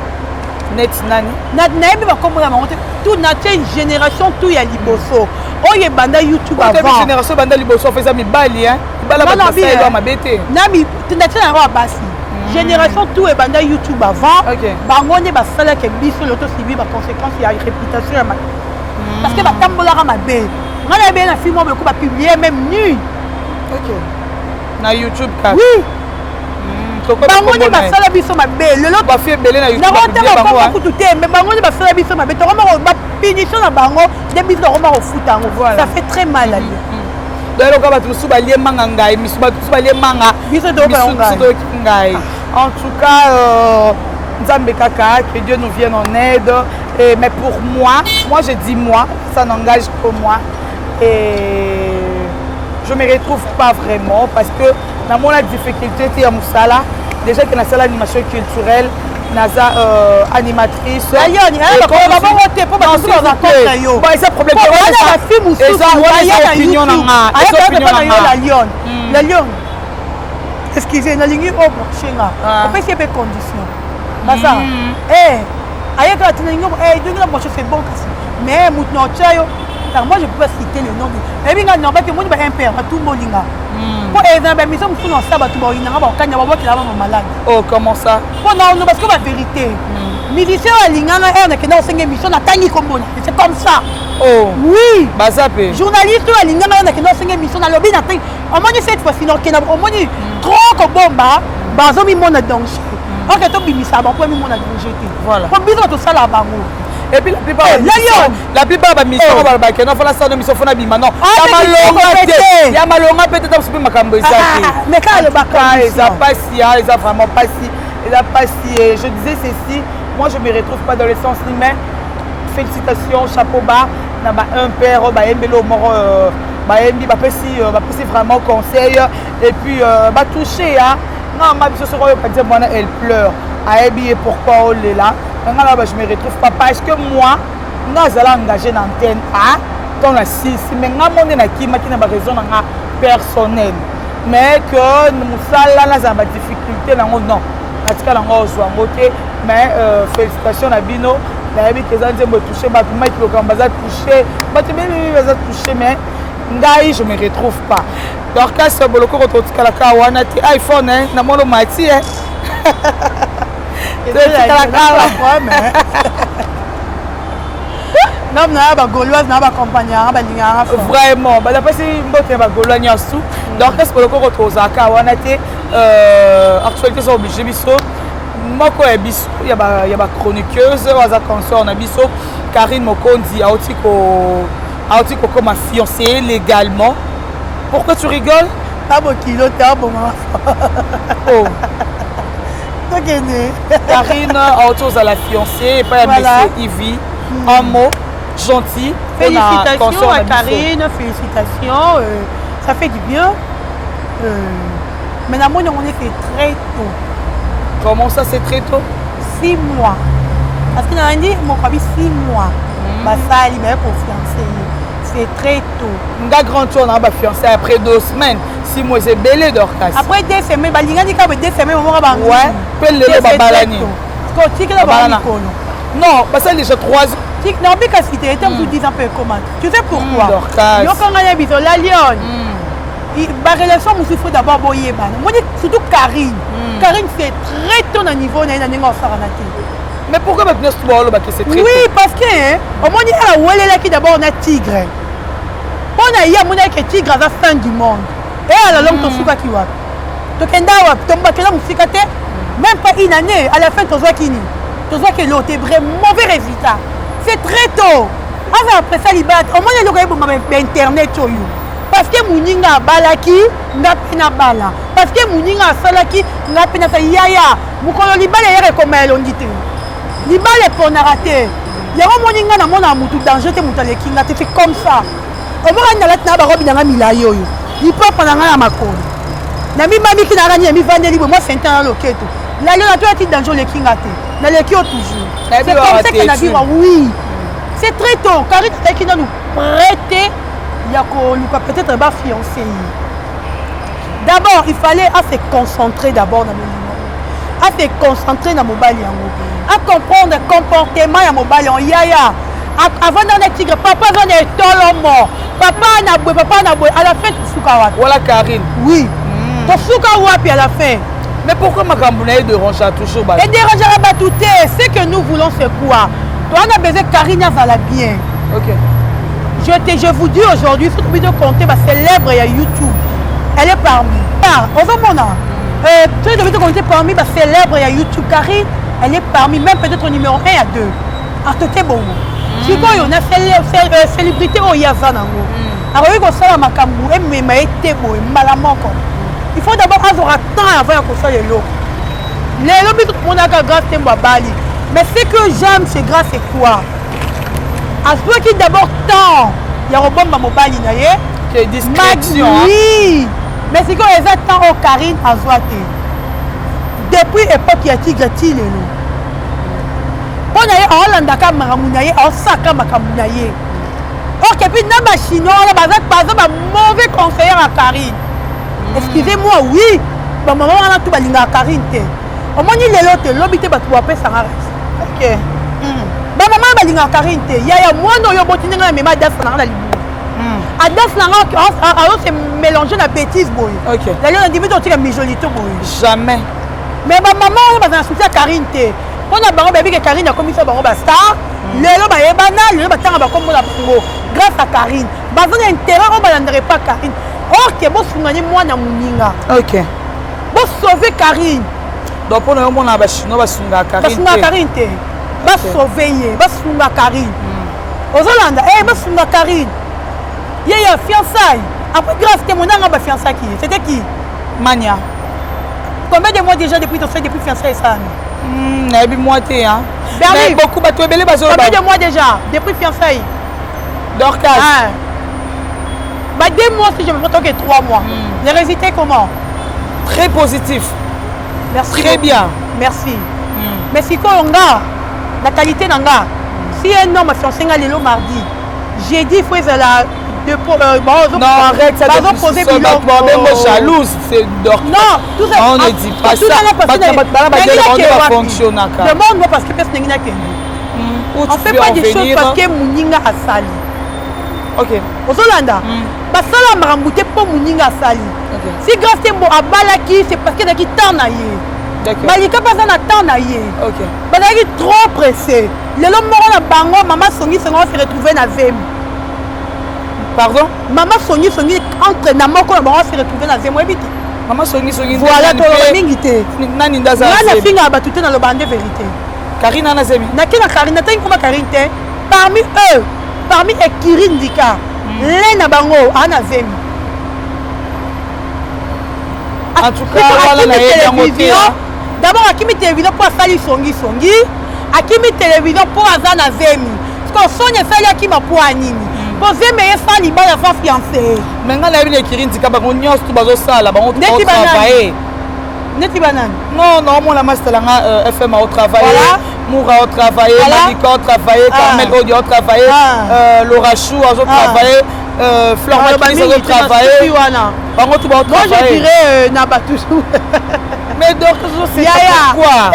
Neti nani? Nayebi bakombo na bango te. Tout natie génération tout ya liboso oyo ebanda YouTube avant. Génération ebanda liboso eza mibali, hein? Mibala bato mabe te. Natie na yango ya basi. Génération tout ebanda YouTube avant, bango nde basalaka biso lelo tosibi baconséquence ya réputation ya mabe, parce que batambolaka mabe. Ngai nayebi na film oyo bapublie même nu. Na YouTube kaka? Oui, bango nde basala biso mabe lelo. Bafi ebele na YouTube. Nango te, bakombo kutu te, mais bango nde basala biso mabe. Tokoma bapunition na bango nde biso tokoma kofuta yango. Ça fait très mal à dire. Donc eloko bato mosusu balie manga ngai, misu bato mosusu balie manga. Biso toyoka. Ngai. En tout cas, Nzambe kaka, que Dieu nous vienne en aide. Et, mais pour moi, moi je dis moi, ça n'engage que moi et je me retrouve pas vraiment, parce que namona difficulté te ya mosala. Déjà que nasala animation culturelle, naza animatrice. Bango te, mpo bato baza contre yo. Eza problème. Bafi mosusu baya na opinion na nga. Ayaka na yo. La Lionne, la Lionne, excusez, nalingi obranche nga. Opesi ye mpe condition baza ayekaka te. Nalingi ndenge na branche, c'est bon kasi, mais motu na otya yo. Moi, je peux pas citer le nom. Nayebi nga normal te. Omoni ba impere batumbolinga mpo eza na baémission mosusu na osala, bato baoyinanga, bakokanya, babwakela ba malade. Oh, comment ça? Mpo na parce que bavérité, musicien oyo alinganga ere nakenda kosenga émission, natangi kombo na, c'est comme ça. Oh. Oui. Baza mpe. Journaliste oyo alinganga ere nakenda kosenga émission, nalobi natangi. Omoni, cette fois-ci nakenda, omoni trop kobomba, bazomimona danger. Ok, tobimisa bango mpo mimona danger te. Voilà. Po biso tosala bango. Et puis la plupart bamission oyo balobaka no fona sala mission, fona bima, non, ya malonga te, ya malonga mpe te. Ta mosusu mpe makambo eza te. Mais kaka alobaka. Eza pasi, eza vraiment pasi, eza pasi. Et je disais ceci, moi je me retrouve pas dans le sens ni, mais félicitations, chapeau bas na ba un père oyo bayembeli oyo moko, bayembi, bapesi vraiment conseil et puis batouche ya nga ma biso. Soki oyoka nzembo wana, elle pleure, ayebi ye pourquoi olela. Nga na ba je me retrouve pas, parce que moi nga azala engagé na antenne a ntango na sisi, mais nga mo nde nakimaki na baraison na nga personnel. Mais que mosala nazala badifficulté nango, non, natikala yango ozwa yango te. Mais félicitation na bino. Nayebi ke eza nzembo etouche bato. Mike Lokamba baza touché, bato ebele baza touché, mais ngai je me retrouve pas. Dorcas Bolokoko, totikalaka wana te. iPhone namoni omati totikalaka. Nam na bagauloise na baaccompagnaka, balingaka. Vraiment, bazapesi mbote ya bagaulois nyonso. Dorcas Bolokoko, tozalaka wana te. Actualité eza oblige biso moko ya biso ya bachroniqueuse oyo aza consort na biso, Karine Mokonzi, auti kokoma fiancé légalement. Pourquoi tu rigoles? Abokilo te, abongaka. Oh. Tokende. Karine auti ozala fiancé epai ya monsieur Ivi. Un mot gentil. Félicitations à Karine, félicitations, ça fait du bien, mais namoni yango nde c'est très tôt. Comment ça, c'est très tôt? 6 mois, parce que nalandi moko abi 6 mois basali baye kofiance ye, c'est très tôt. Nga grand tour na bafiancé après 2 semaines. 6 mois eza ebele, Dorcas. Après 2 semaines balingani kaka, 2 semaines momoka. Bango ouais, mpe lelo babalani. Otikela bango mikolo. Non, basali déjà 3 ans. Naobi kasi te, ete mosu 10 ans mpe ekoma. Tu sais pourquoi? Dorcas. Yokanga na biso, la Lionne, barelation mosusu faut d'abord boyebana. Moni surtout Karine, Karine c'est très tôt na niveau na ye na ndenge osakana te. Mais pourquoi bato nyonso baolobaki c'est très Oui, parce que omoni awelelaki d'abord na Tigre mpo na ye amonaki Tigre aza fin du monde. E à la longue tosukaki wapi? Tokenda wapi? Tombakenda mosika te, même pas une année. À la fin tozwaki nini? Tozwaki eloko te, vrai mauvais résultat. C'est très tôt. Aza après ça libala, omoni eloko eboma bainternet oyo, parce que moninga abalaki, nga mpe nabala, parce que moninga asalaki, nga mpe nasali. Yaya, mokolo libala eyaka, ekoma elongi te. Libala eponaka te. Yango omoni nga namona motu danger te, moto aleki nga te, c'est comme ça. Omokani nalati na barobi na nga milai oyo, lipapa na nga na makolo, namibamiki na nga nini, mivandeli boye mwa sente na loketo lalio na toyati danger. Oleki nga te, naleki yo toujours. C'est comme ça que na vivre. Oui, c'est très tôt. Karine azalaki nanu prête ya koluka peut-être bafiancé ye. D'abord il fallait à se concentrer d'abord na molimo. Ase concentrer na mobali yango, acomprendre comportement ya mobali yango. Yaya avanda na tigre, papa aza na etolomo, papa na boye, papa na boye, à la fin tosuka wapi? Wala Karine. Oui, tosuka wapi à la fin? Mais pourquoi makambo na ye dérangeaka toujours bato? Edérangeaka bato te. Ce que nous voulons, c'est quoi? Toza na besoin Karine azala bien. Je vous dis aujourd'hui, soki bino compter bacélèbre ya YouTube, elle est parmi. Ah, ozomona, soki tobi tocompter parmi bacélèbre ya YouTube, Karine, elle est parmi, même peut-être numéro 1 à 2. Atote bongo. Sikoyo na célébrité oyo ye aza nango, akoki kosala makambo emema ye te boye mbala moko. Il faut d'abord azwaka temps avant ya kosala eloko. Lelo biso tomonaka Grâce Tembo abali, mais ce que j'aime c'est Grâce, c'est quoi? Azwaki d'abord temps ya kobomba mobali na ye. Que discrétion, hein? Oui, mais sikoyo eza temps oyo Karine azwa te depuis époque ya Tigre ti lelo. Mpo na ye, aolandaka makambo na ye, aosaka makambo na ye. Or que puis na bachinois wana baza bamauvais conseillère ya Karine, excusez-moi. Oui, bamama wana tu balingaka Karine te. Omoni lelo te, lobi te, bato bapesanga raison. Bamama balingaka Karine te. Yaya, mwana oyo oboti, ndenge na mema Adasi nanga na libumu, Adasi nanga azose mélange na bêtise boye. Lelo nandimi te otika mijolito boye. Jamais. Mais bamama oyo baza na souci ya Karine te. Mpo na bango, bayebi ke Karine akomisa bango bastar. Lelo bayebana, lelo batanga bakombo na bango grâce à Karine. Baza na intérêt oyo balandaka epa Karine. Or ke bosungani mwana moninga, bosauve Karine. Donc mpo na yo, mona bachinois basungaka Karine? Basunga Karine te. Basauve ye, basunga Karine. Ozolanda e, basunga Karine. Ye ya fiançaille après Grâce te, monanga bafiançaki ye, c'était qui? Mania. Combien de mois déjà depuis tosali, depuis fiançaille esalami? Nayebi mwa te, hein. Mais beaucoup, bato ebele bazoloba. Combien de mois déjà depuis fiançaille? Dorcas. Ah. Bah, 2 mois si je me trompe, ok, 3 mois. Les résultats comment? Très positif. Merci. Très beaucoup. Bien. Merci. Mais sikoyo nga, la qualité na nga, si un homme a fiancé nga lelo mardi, jeudi il faut ezala bon, non, arrête ça. Bazoposer biloko. Babengo jalouse, c'est Dorcas. Non, tout ça. On ne dit pas ça. Bafonctionnaka. Demande-moi parce que personne ndenge nakende. On fait pas des choses parce que moninga asali. Ozolanda, basala makambo te mpo moninga asali. Si Grâce Tembo abalaki, c'est parce que ezalaki temps na ye. Balika mpe aza na temps na ye. Bazalaki trop pressé. Lelo moko na bango, mama songisongi, se retrouve na zemi. Pardon? Mama songisongi, entre na moko na bango se retrouve na zemi, oyebi te? Mama songisongi. Voilà, toloba mingi te. Nani nde aza? Nga nafingaka bato te, naloba nde vérité. Karine ana zemi? Nake na Karine, natangi koma Karine te. Parmi eux, parmi ekiri ndika le na bango aa na zemi. En tout cas, wana nayebi yango te. D'abord akimi télévision mpo asali songisongi, akimi télévision mpo aza na zemi. Parce que soni esali akima mpo ya nini? Mpo zemi eyesala libala sans fiancé. Mais ngai nayebi na ekiri ndika, bango nyonso tu bazosala, bango Neti travaille. Neti banani? Non, non, omona masitala nga FM aotravaille. Voilà. Moura aotravaille. Voilà. Malika aotravaille. Ah. Carmel Odi aotravaille. Ah. Laura Chou azotravaille. Fleur Makinis azotravaille. Wana bango tu moi je baotravaille. Dirais na bato. Mais donc c'est Yaya, pourquoi?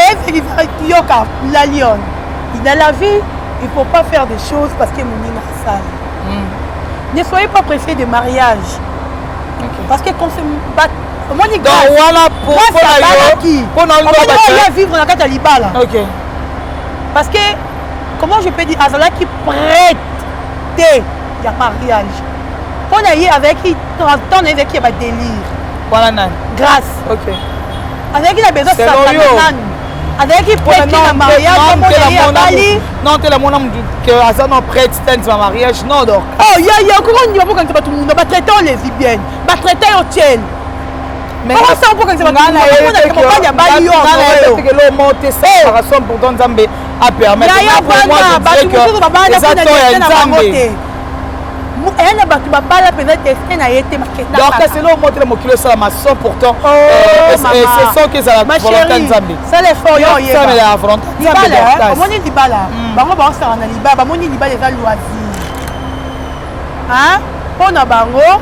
Yoka la lionne, dans la vie il faut pas faire des choses parce que moninga asali. Ne soyez pas pressé de mariage parce que quand se omoni Donc wana mpona yo, mpona oyo vivre na kati ya libala. Parce que comment je peux dire, azalaki prête te ya mariage. Mpo na ye, azalaki temps na ye ezalaki ya badélire. Wana nani? Grâce. Azalaki na besoin Selon sakana yo. nanu, azalaki prête na mariage. Omona ye abali. Non te, la mona mutu ke aza non prête te ndima mariage, non donc. Oh yaya, okoko ndima mpo kanisa bato mundo batraite yo lesbienne, batraite yo tiele. Okosala mpo kanisa bato mobali abali yo. Nayebi mo te, séparation pourtant Nzambe apermettre. Yaya, vanda, bato mosusu babala mpona destin na bango te. Eya na bato babala mpenza destin na ye te. Donc kasi eloko moko te na mokili esalama sans pourtant c'est sans que ezala volonté Nzambe. Sala effort yo oyebasamela volonté. Libala, omoni libala, bango baosala na libala, bamoni libala eza loisir mpo na bango.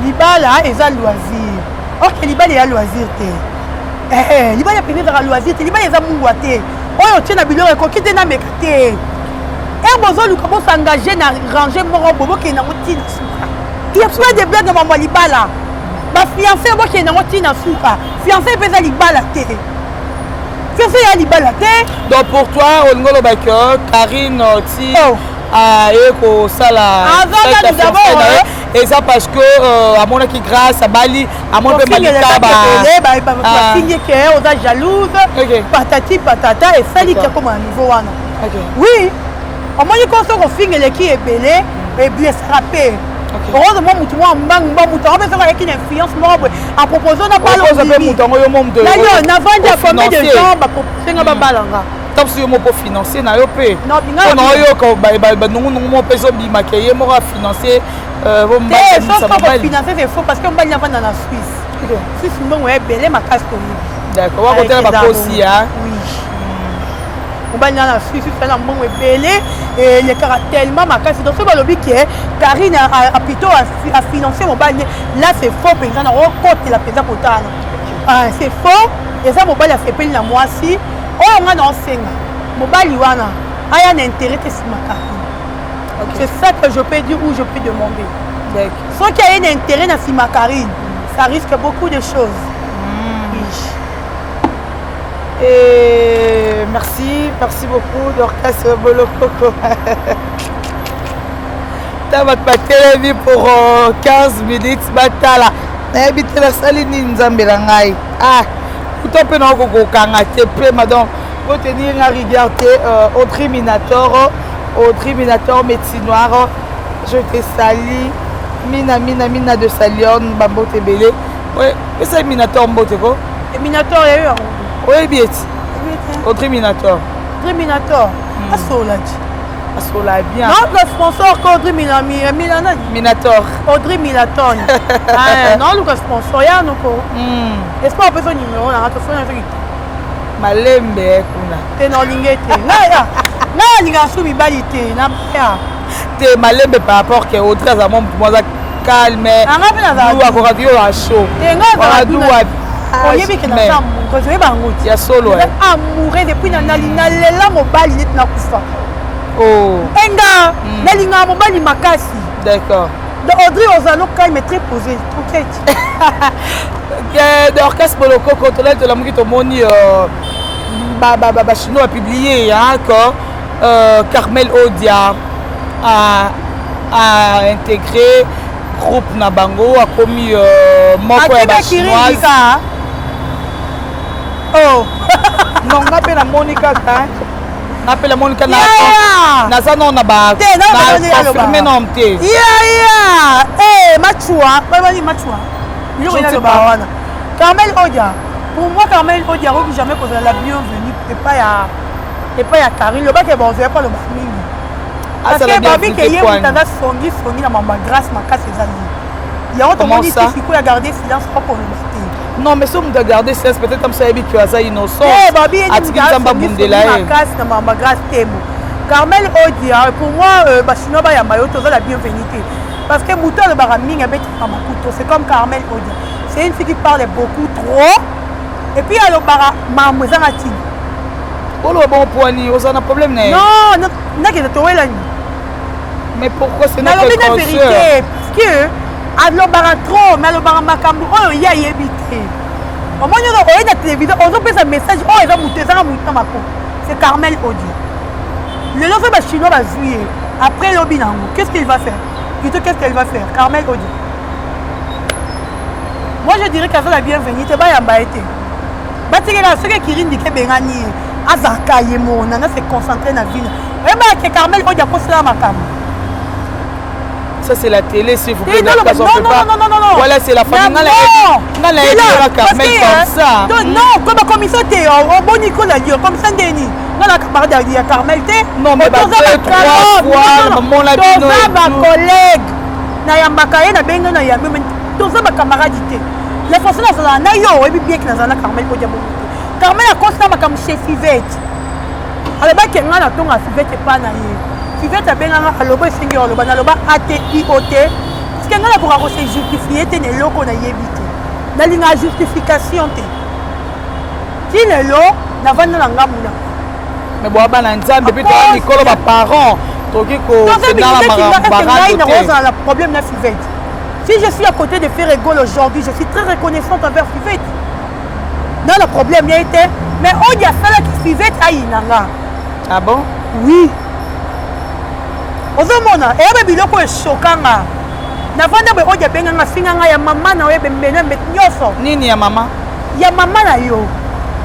Libala eza loisir, or que libala eya loisir te. Eh, eh, libala mpenza ezaka loisir te, libala eza mungwa te oyo otie na biloko ekoki te nameka te. Ere bozoluka bosengage na range moko boye, bokende yango ntina suka. Il y a pas de blague na mambo ya libala. Bafiance bokende yango ntina suka. Fiance mpe eza libala te, fiance ya libala te. Donc pour toi, olingi oloba ke Karine ti Oh. aye kosala Aza fête ya nanu d'abord, fiançailles na ye, hein. eza parce que amonaki Grâce abali, amoni mpe malika Ah. Bafingi ke oza jalouse, patati patata, esali ke akoma na niveau wana. Oui, omoni ko soki ofinga eleki ebele, eblessera mpe. Okoza mwa motu mwa mbangu mba motu yango mpe soki ayaki na influence moko boye, apropose na bala. Okoza mpe motu yango yo mo moto Na yo navandi ya combien de ofinancer. gens bapropose nga babala nga? Ntango yo moko finance na yo mpe Non, mpona oyoka banungunungu moko mpe ezobimaka, ye moko afinance. Te, soki kofinance, c'est faux, parce que mobali navanda na Suisse. Suisse mbongo ya ebele makasi, toyebi. D'accord, wakotala bakosi ya Oui, mobali na na Suisse, Suisse na mbongo ebele, elekaka tellement makasi. Donc soki balobi ke Karine plutôt afinance mobali ne, là c'est faux mpenza, na okotela mpenza kotala. Ah, c'est faux. Eza mobali asepeli na mwasi oyo. Nga na osenga mobali wana aya na intérêt te nsima Karine. C'est ça que je peux dire ou je peux demander. Soki aye na intérêt na nsima Karine, ça risque beaucoup de choses. Oui. Et merci, merci beaucoup, Dorcas Bolokoko. Ta bato batelemi pour 15 minutes, batala. Nayebi te nasali nini, nzambe na ngai. Ah, kuta mpe na okokokanga te pema. Donc botenir nga rigueur te. Audrey Minator, Audrey Minator, médecine noire, je te salue. Mina, Mina, Mina de Salion, bambote ebele. Pesa Minator mbote ko. Minator ya yo yango. Oyebi eti Audrey Minator? Audrey Minator asola ti. Asola bien. Non, le sponsor ko Audrey Mina, Mina nani? Minator. Audrey Minaton. Non, luka sponsor ya noko. Espoir opesa numéro nanga, tosona soki. Malembe kuna. Te, na olingi te, ngai alingaka su mibali te na ya. Te, malembe par rapport ke Audrey aza mwa motu moko aza calme. Anga mpe nazala. Akokaki yo ya chaud. Te, ngai azala, oyebi ke naza amoureuse, oyeba yango ti. Ya solo. Amoureux depuis nalela mobali neti nakufa. Oh. Enga nalingaka mobali makasi. Donc Audrey, ozala no calme, très posé, tranquille. Dorcas Bolokoko, tolali tolamuki, tomoni bachinois bapublie que Carmel Odia a intégré groupe na bango, akomi moko ya bachinoise. Oh. Non, nga mpe namoni kaka, nga mpe namoni kaka, naza nano na baconfirme nano te. Yaya machua bani machua biloko naloba wana. Carmel Odia, pour moi Carmel Odia akoki jamais kozala la bienvenue epai ya Karine. Lobaki bonzoya mpo aloba mingi, parce que babi ke ye moto aza songi songi na mambo ya Grâce makasi, eza ye yango. Tomoni ti sikoyo agarde silence, okoloba te. Non, mais soki moto agarde silence, peut-être amoso ayebi ke aza innocent. Babi ye atiki Nzambe abundela ye. Makasi na mambo ya Grâce Temo. Carmel Odia, pour moi, bachinois bayamba yo, toza la bienvenue te, parce que moto alobaka mingi, abetaka makuto. C'est comme Carmel Odia, c'est une fille qui parle beaucoup trop et puis alobaka makambo ezanga ntina. Oloba bongo poani, oza na problème na ye? Non, nakende towelani. Mais pourquoi? C'est notre nalobi na vérité, parce que alobaka trop, mais alobaka makambo oyo ye ayebi te. Omoni oyo oye na télévision, ozopesa message oyo eza motu, ezanga motu na mako. C'est Carmel Odia. Lelo soki bachinois bazwi ye, après lobi nango, qu'est-ce qu'il va faire? Plutôt, qu'est-ce qu'elle va faire, Carmel Odia? Moi je dirais qu'aza la bienvenue te, bayamba ye te, batikela. Soki ekiri ndike ebengani ye, azalaka ye moko nanga se concentre na vie. Oyebaka ke Carmel Odia akosela makambo. Ça, c'est la télé, s'il vous plaît. Non, non, non, non, non, non. Voilà, c'est la famille. Non, non, Carmel comme ça. Non, comme comme ça te oboni ko na dio comme ça ndeni nga na camarade ya Carmel te. Non, mais ba deux trois fois bamona bino. Toza bacollègue, nayambaka ye, nabengi na yambi, mais toza bacamarade te. La façon nazala na yo, oyebi bien ke nazala na Carmel Odia bongo te. Carmel akosala makambo chez Fivete, alobaki nga natonga Fivete epa na ye. Fivete abenganga, aloba esengi aloba, naloba atio te, parce que nga nakoka kose justifie te na eloko nayebi te, nalingaka justification te. Ti lelo navanda na ngambu na. Mais boa bana Nzambe pe toa mikolo ba parents toki ko ngai nakozala na problème na Fivette. Si je suis à côté de Ferre Gola aujourd'hui, je suis très reconnaissante envers Fivette. Na na problème ya te, mais oyo asalaki Fivette ayina nga. Ah bon? Oui. Ozomona, eyaba biloko eshokanga. Navanda boye oyo abenganga afinga nga ya mama na oyo ebembene nyonso. Nini ya mama? Ya mama na yo.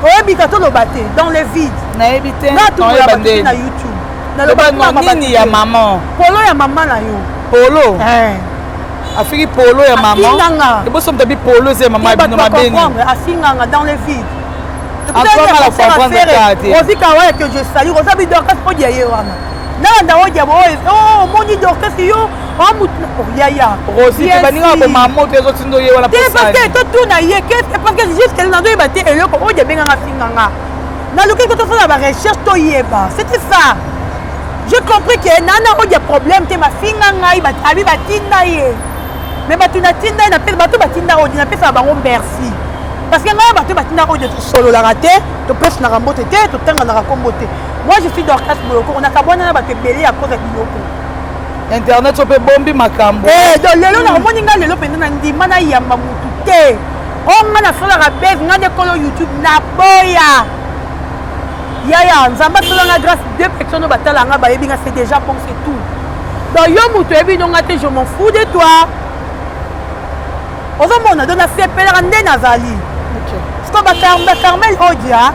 Oyebi ka toloba te dans le vide. Nayebi te. Nga tumbola bato na YouTube. Naloba nini ya mama? Polo ya mama na yo. Polo? Eh. Afiki polo ya mama. Afinganga. Eboso mtabi polo eza mama ya bino mabeni. Afinganga dans le vide. Comprendre. Rosi Kawaya que je salue, Rosa bi Dorcas odia ye wana. Nalanda odia boye, oh omoni Dorcas yo, oh yaya. Rosi te baninga ko mama te ezotindo ye wana te parce que totuna ye parce que jusque nazoyeba te eloko oyo abenganga afinganga. Naluki ko tosala ba recherche toyeba. C'était ça. J'ai compris que nana odia problème te mafinga ngai abi batinda ye. Mais bato natinda ye napesa bato batinda oyo napesaka bango merci. Parce que ngai bato batinda oyo tosololaka te, topesanaka mbote te, totanganaka kombo te. Moi je suis Dorcas Boloko, nakabwana na bato ebele à cause ya biloko. Internet oyo mpe bombi makambo. Eh, donc lelo nakomoni ngai lelo mpenza na ndima nayamba motu te. Oyo ngai nasalaka base, ngai nde kolo YouTube naboya. Yaya, Nzambe asala nga grâce, deux personnes oyo batala nga bayebi nga, c'est déjà bon, c'est tout. Donc yo moto oyebi no nga te, je m'en fous de toi. Ozomona, donc nasepelaka nde nazali. Parce que ba Carmel Odia,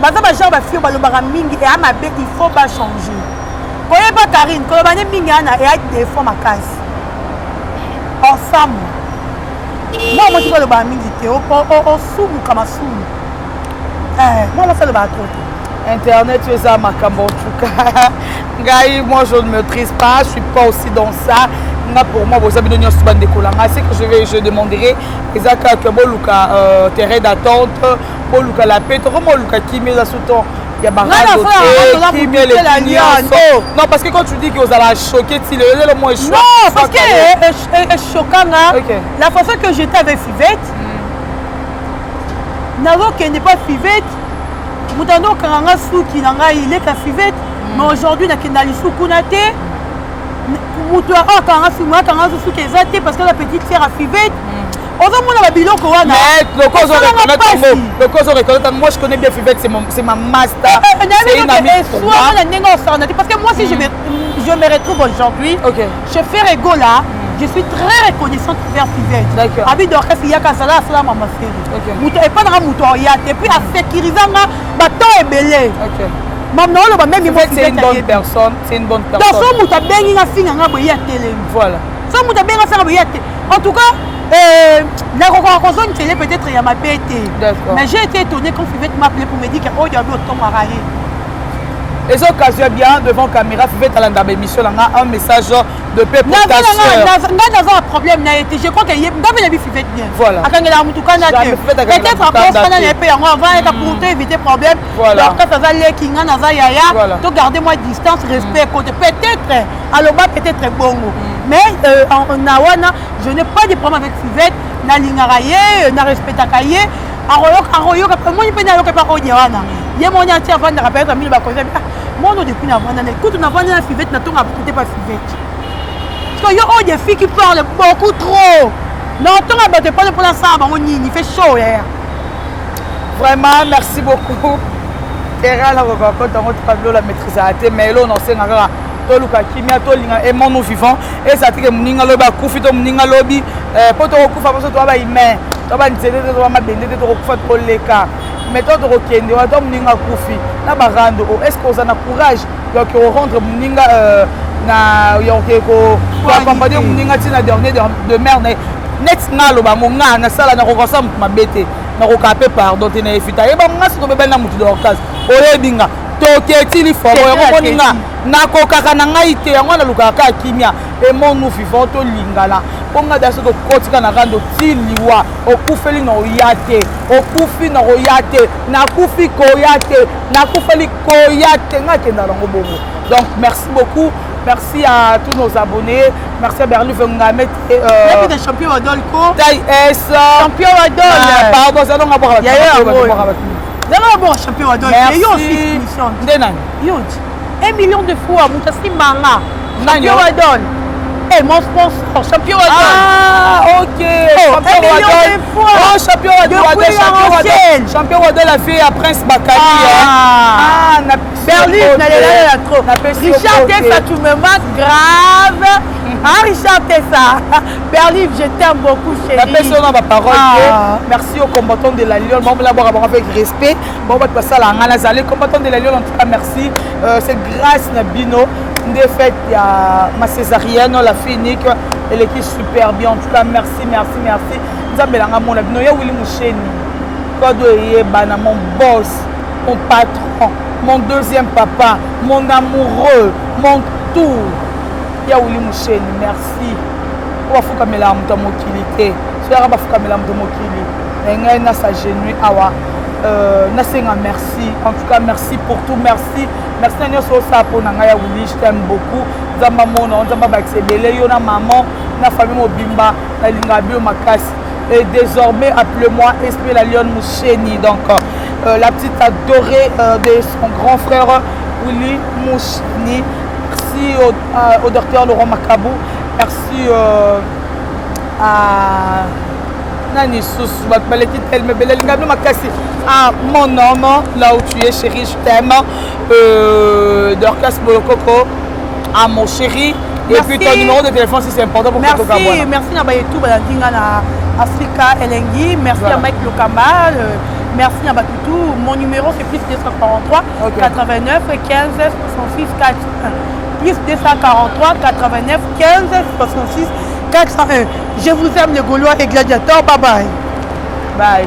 baza ba genre ba fille balobaka mingi et mabe, il faut ba changer. Koyeba Karine, koloba nde mingi ana et a défaut makasi. Ensemble. Moi moi balobaka mingi te, osumuka masumu. Moi moi alobaka trop te. Internet eza makambo en tout cas. Ngai, moi je ne maîtrise pas, je suis pas aussi dans ça. Nga pour moi boza bino nyonso bandeko na nga, c'est que je vais je demanderai eza kaka boluka terrain d'attente, boluka la paix, tokoma boluka kimia eza sous-temps ya barado te, kimia eleki nyonso. Non, parce que quand tu dis que ozala choqué ti lelo lelo moi échoue. Non, parce que choquant la façon que j'étais avec Fivette, nazokende pas Fivette, moto ando okanga nga suki na ngai leka Fivette, mais aujourd'hui nakenda lisusu kuna te. Moto akanga suki, akanga suki eza te parce que la petite sœur a Fivette. Ozomona ba biloko wana. Mais loko ozo reconnaître yango, loko ozo reconnaître, moi je connais bien Fivette, c'est ma master. C'est une amie pour moi. Na ndenge osala te parce que moi si je me retrouve aujourd'hui, je fais Regola, je suis très reconnaissante envers Fivette. Abi Dorcas yaka sala sala mama Ferre. Moto epanaka moto oya te puis a sécuriser nga ba temps ebele. Mam na oloba même moi c'est une bonne personne, c'est une bonne personne. Donc so moto abengi nga finga nga boye ya telemi. Voilà. So moto abengi nga finga boye ya te. En tout cas, nakokoka kozongisele peut-être ya mabe te. Mais j'ai été étonnée quand Fivette m'a appelé pour me dire que oyo abi otongaka ye. Les occasions bien devant caméra, Fivette alanda ba émission nanga un message de paix pour ta sœur. Nga naza na problème na ye te. Je crois que ye nga mpe nayebi Fivette bien. Voilà. Akangelaka mutu kana te. Peut-être akosana na ye mpe yango avant ayeka pour te éviter problème. Voilà. Dorcas aza leki, nga naza yaya. Voilà. To garder moi distance, respect côté. Peut-être aloba peut-être bongo. Mais na wana je n'ai pas de problème avec Fivette, nalingaka ye, na respectaka ye. Aroyoka, omoni mpe nayoka mpe akodia wana. Ye moni atia avandaka peut-être mille bakonzi. Ah, mono depuis na vanda na kutu na vanda na Fivette na tonga kutu pas Fivette. Parce que yo oyo des filles qui parlent beaucoup trop. Na tonga bato epana mpona sala bango nini, il fait chaud yaya. Vraiment, merci beaucoup. Terra la kokota ngo Pablo la maîtrise a te mais lo non senga kaka toluka kimia tolinga aimons nous vivants ezala te ke moninga lobi akufi to moninga lobi mpo tokokufa mposo toa bahumain toa banzete te toa mabende te tokokufa tokoleka mais to tokokende wana to moninga akufi na barando o est ce que oza na courage ya koke korendre moninga na ya koke koaccompagne moninga ntina dernier demeure na ye neti nga aloba ngo nga nasala nakokosa moto mabe te nakoka mpe pardon te na efita yeba nga soki obebani na moto Dorcas oyebi nga toketi lifobo yango moni nga nakokaka na ngai te yango nalukaka kaka kimia aimons-nous vivant tolingana mpo nga da soki okotika na rando ti liwa okufeli na oya te okufi na koya te nakufi koya te nakufeli koya te nga akenda nango bongo. Donc merci beaucoup, merci à tous nos abonnés, merci à Berlu Vengamet et de champion Adolco Taille S champion Adol pardon ça donc à boire. Ya ya. Zala bon champion Wadol. Merci. Yo aussi émission. Nde nani? Yo. Un million de fois moto asimbanga. Nani Champion Wadol. Eh, mon sponsor, champion Wadol. Ah, ok. Oh, champion un million Wadol. de fois. Oh, champion Wadol. Depuis Champion Wadol. l'ancienne. Champion Wadol a fait à Prince Bakali. Ah. Ah, na Berlin, nalela la trop. Napesi yo Richard mbote. Tessa, tu me manques grave. Ah, Richard Tessa. Berlin, je t'aime beaucoup, chérie. napesi yo na baparole Ah. te merci au combattant de la lion bango bwaka bango avec respect bango bato basala nga nazali combattant de la lion en tout cas merci euh, c'est grâce na bino nde fête ya ma césarienne la fille unique eleki super bien en tout cas merci merci merci nzambe elanga mona bino ya wili musheni kado eyebana mon boss mon patron mon deuxième papa mon amoureux mon tout ya wili musheni merci oyo bafukamelaka moto ya mokili te soki yaka bafukamela moto ya mokili na ngai nasa genui awa euh, nasenga merci en tout cas merci pour tout merci merci na nyonso osala mpo na ngai ya wili je t'aime beaucoup nzambe amona nzambe abakisa ebele yo na maman na famille mobimba nalingaka bino makasi et désormais appelez-moi Esprit la Lionne Moucheni donc euh, la petite adorée euh, de son grand frère Willy Moucheni merci au, euh, au docteur Laurent Makabou merci euh, à nani susu bato baleki telema ebele alinga bino makasi ah mon homme là où tu es chéri je t'aime euh, Dorcas Bolokoko ah mon chéri et Merci. puis ton numéro de téléphone si c'est important pour Merci, Kotoka merci na bayetu balandi nga na Africa Elengi, merci Voilà. à Mike Lokamba, euh, merci à Batutu. Mon numéro c'est plus 243 Ok. 89 15 66 4 plus 243 89 15 66 401. Je vous aime les Gaulois et Gladiateurs. Bye bye. bye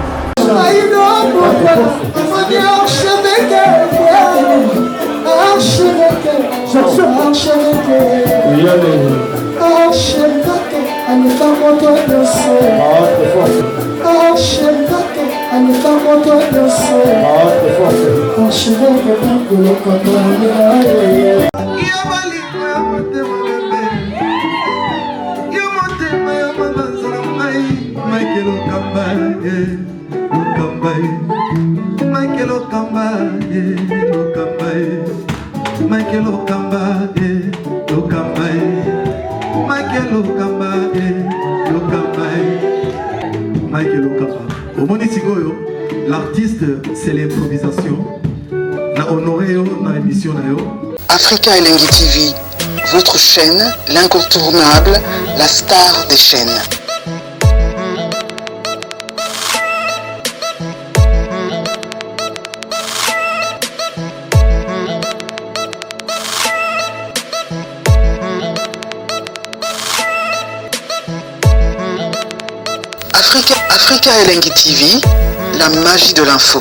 Yo bolingo ya motema bebe yo motema ya mabanza na ngai Michael Okamba ye Okamba ye Michael Okamba ye Okamba ye Michael Okamba ye Okamba ye Michael Okamba ye Okamba ye Michael Okamba omoni sikoyo l'artiste c'est l'improvisation na honoré yo na émission na yo Africa Elengi TV, votre chaîne, l'incontournable, la star des chaînes. Africa, Africa Elengi TV, la magie de l'info.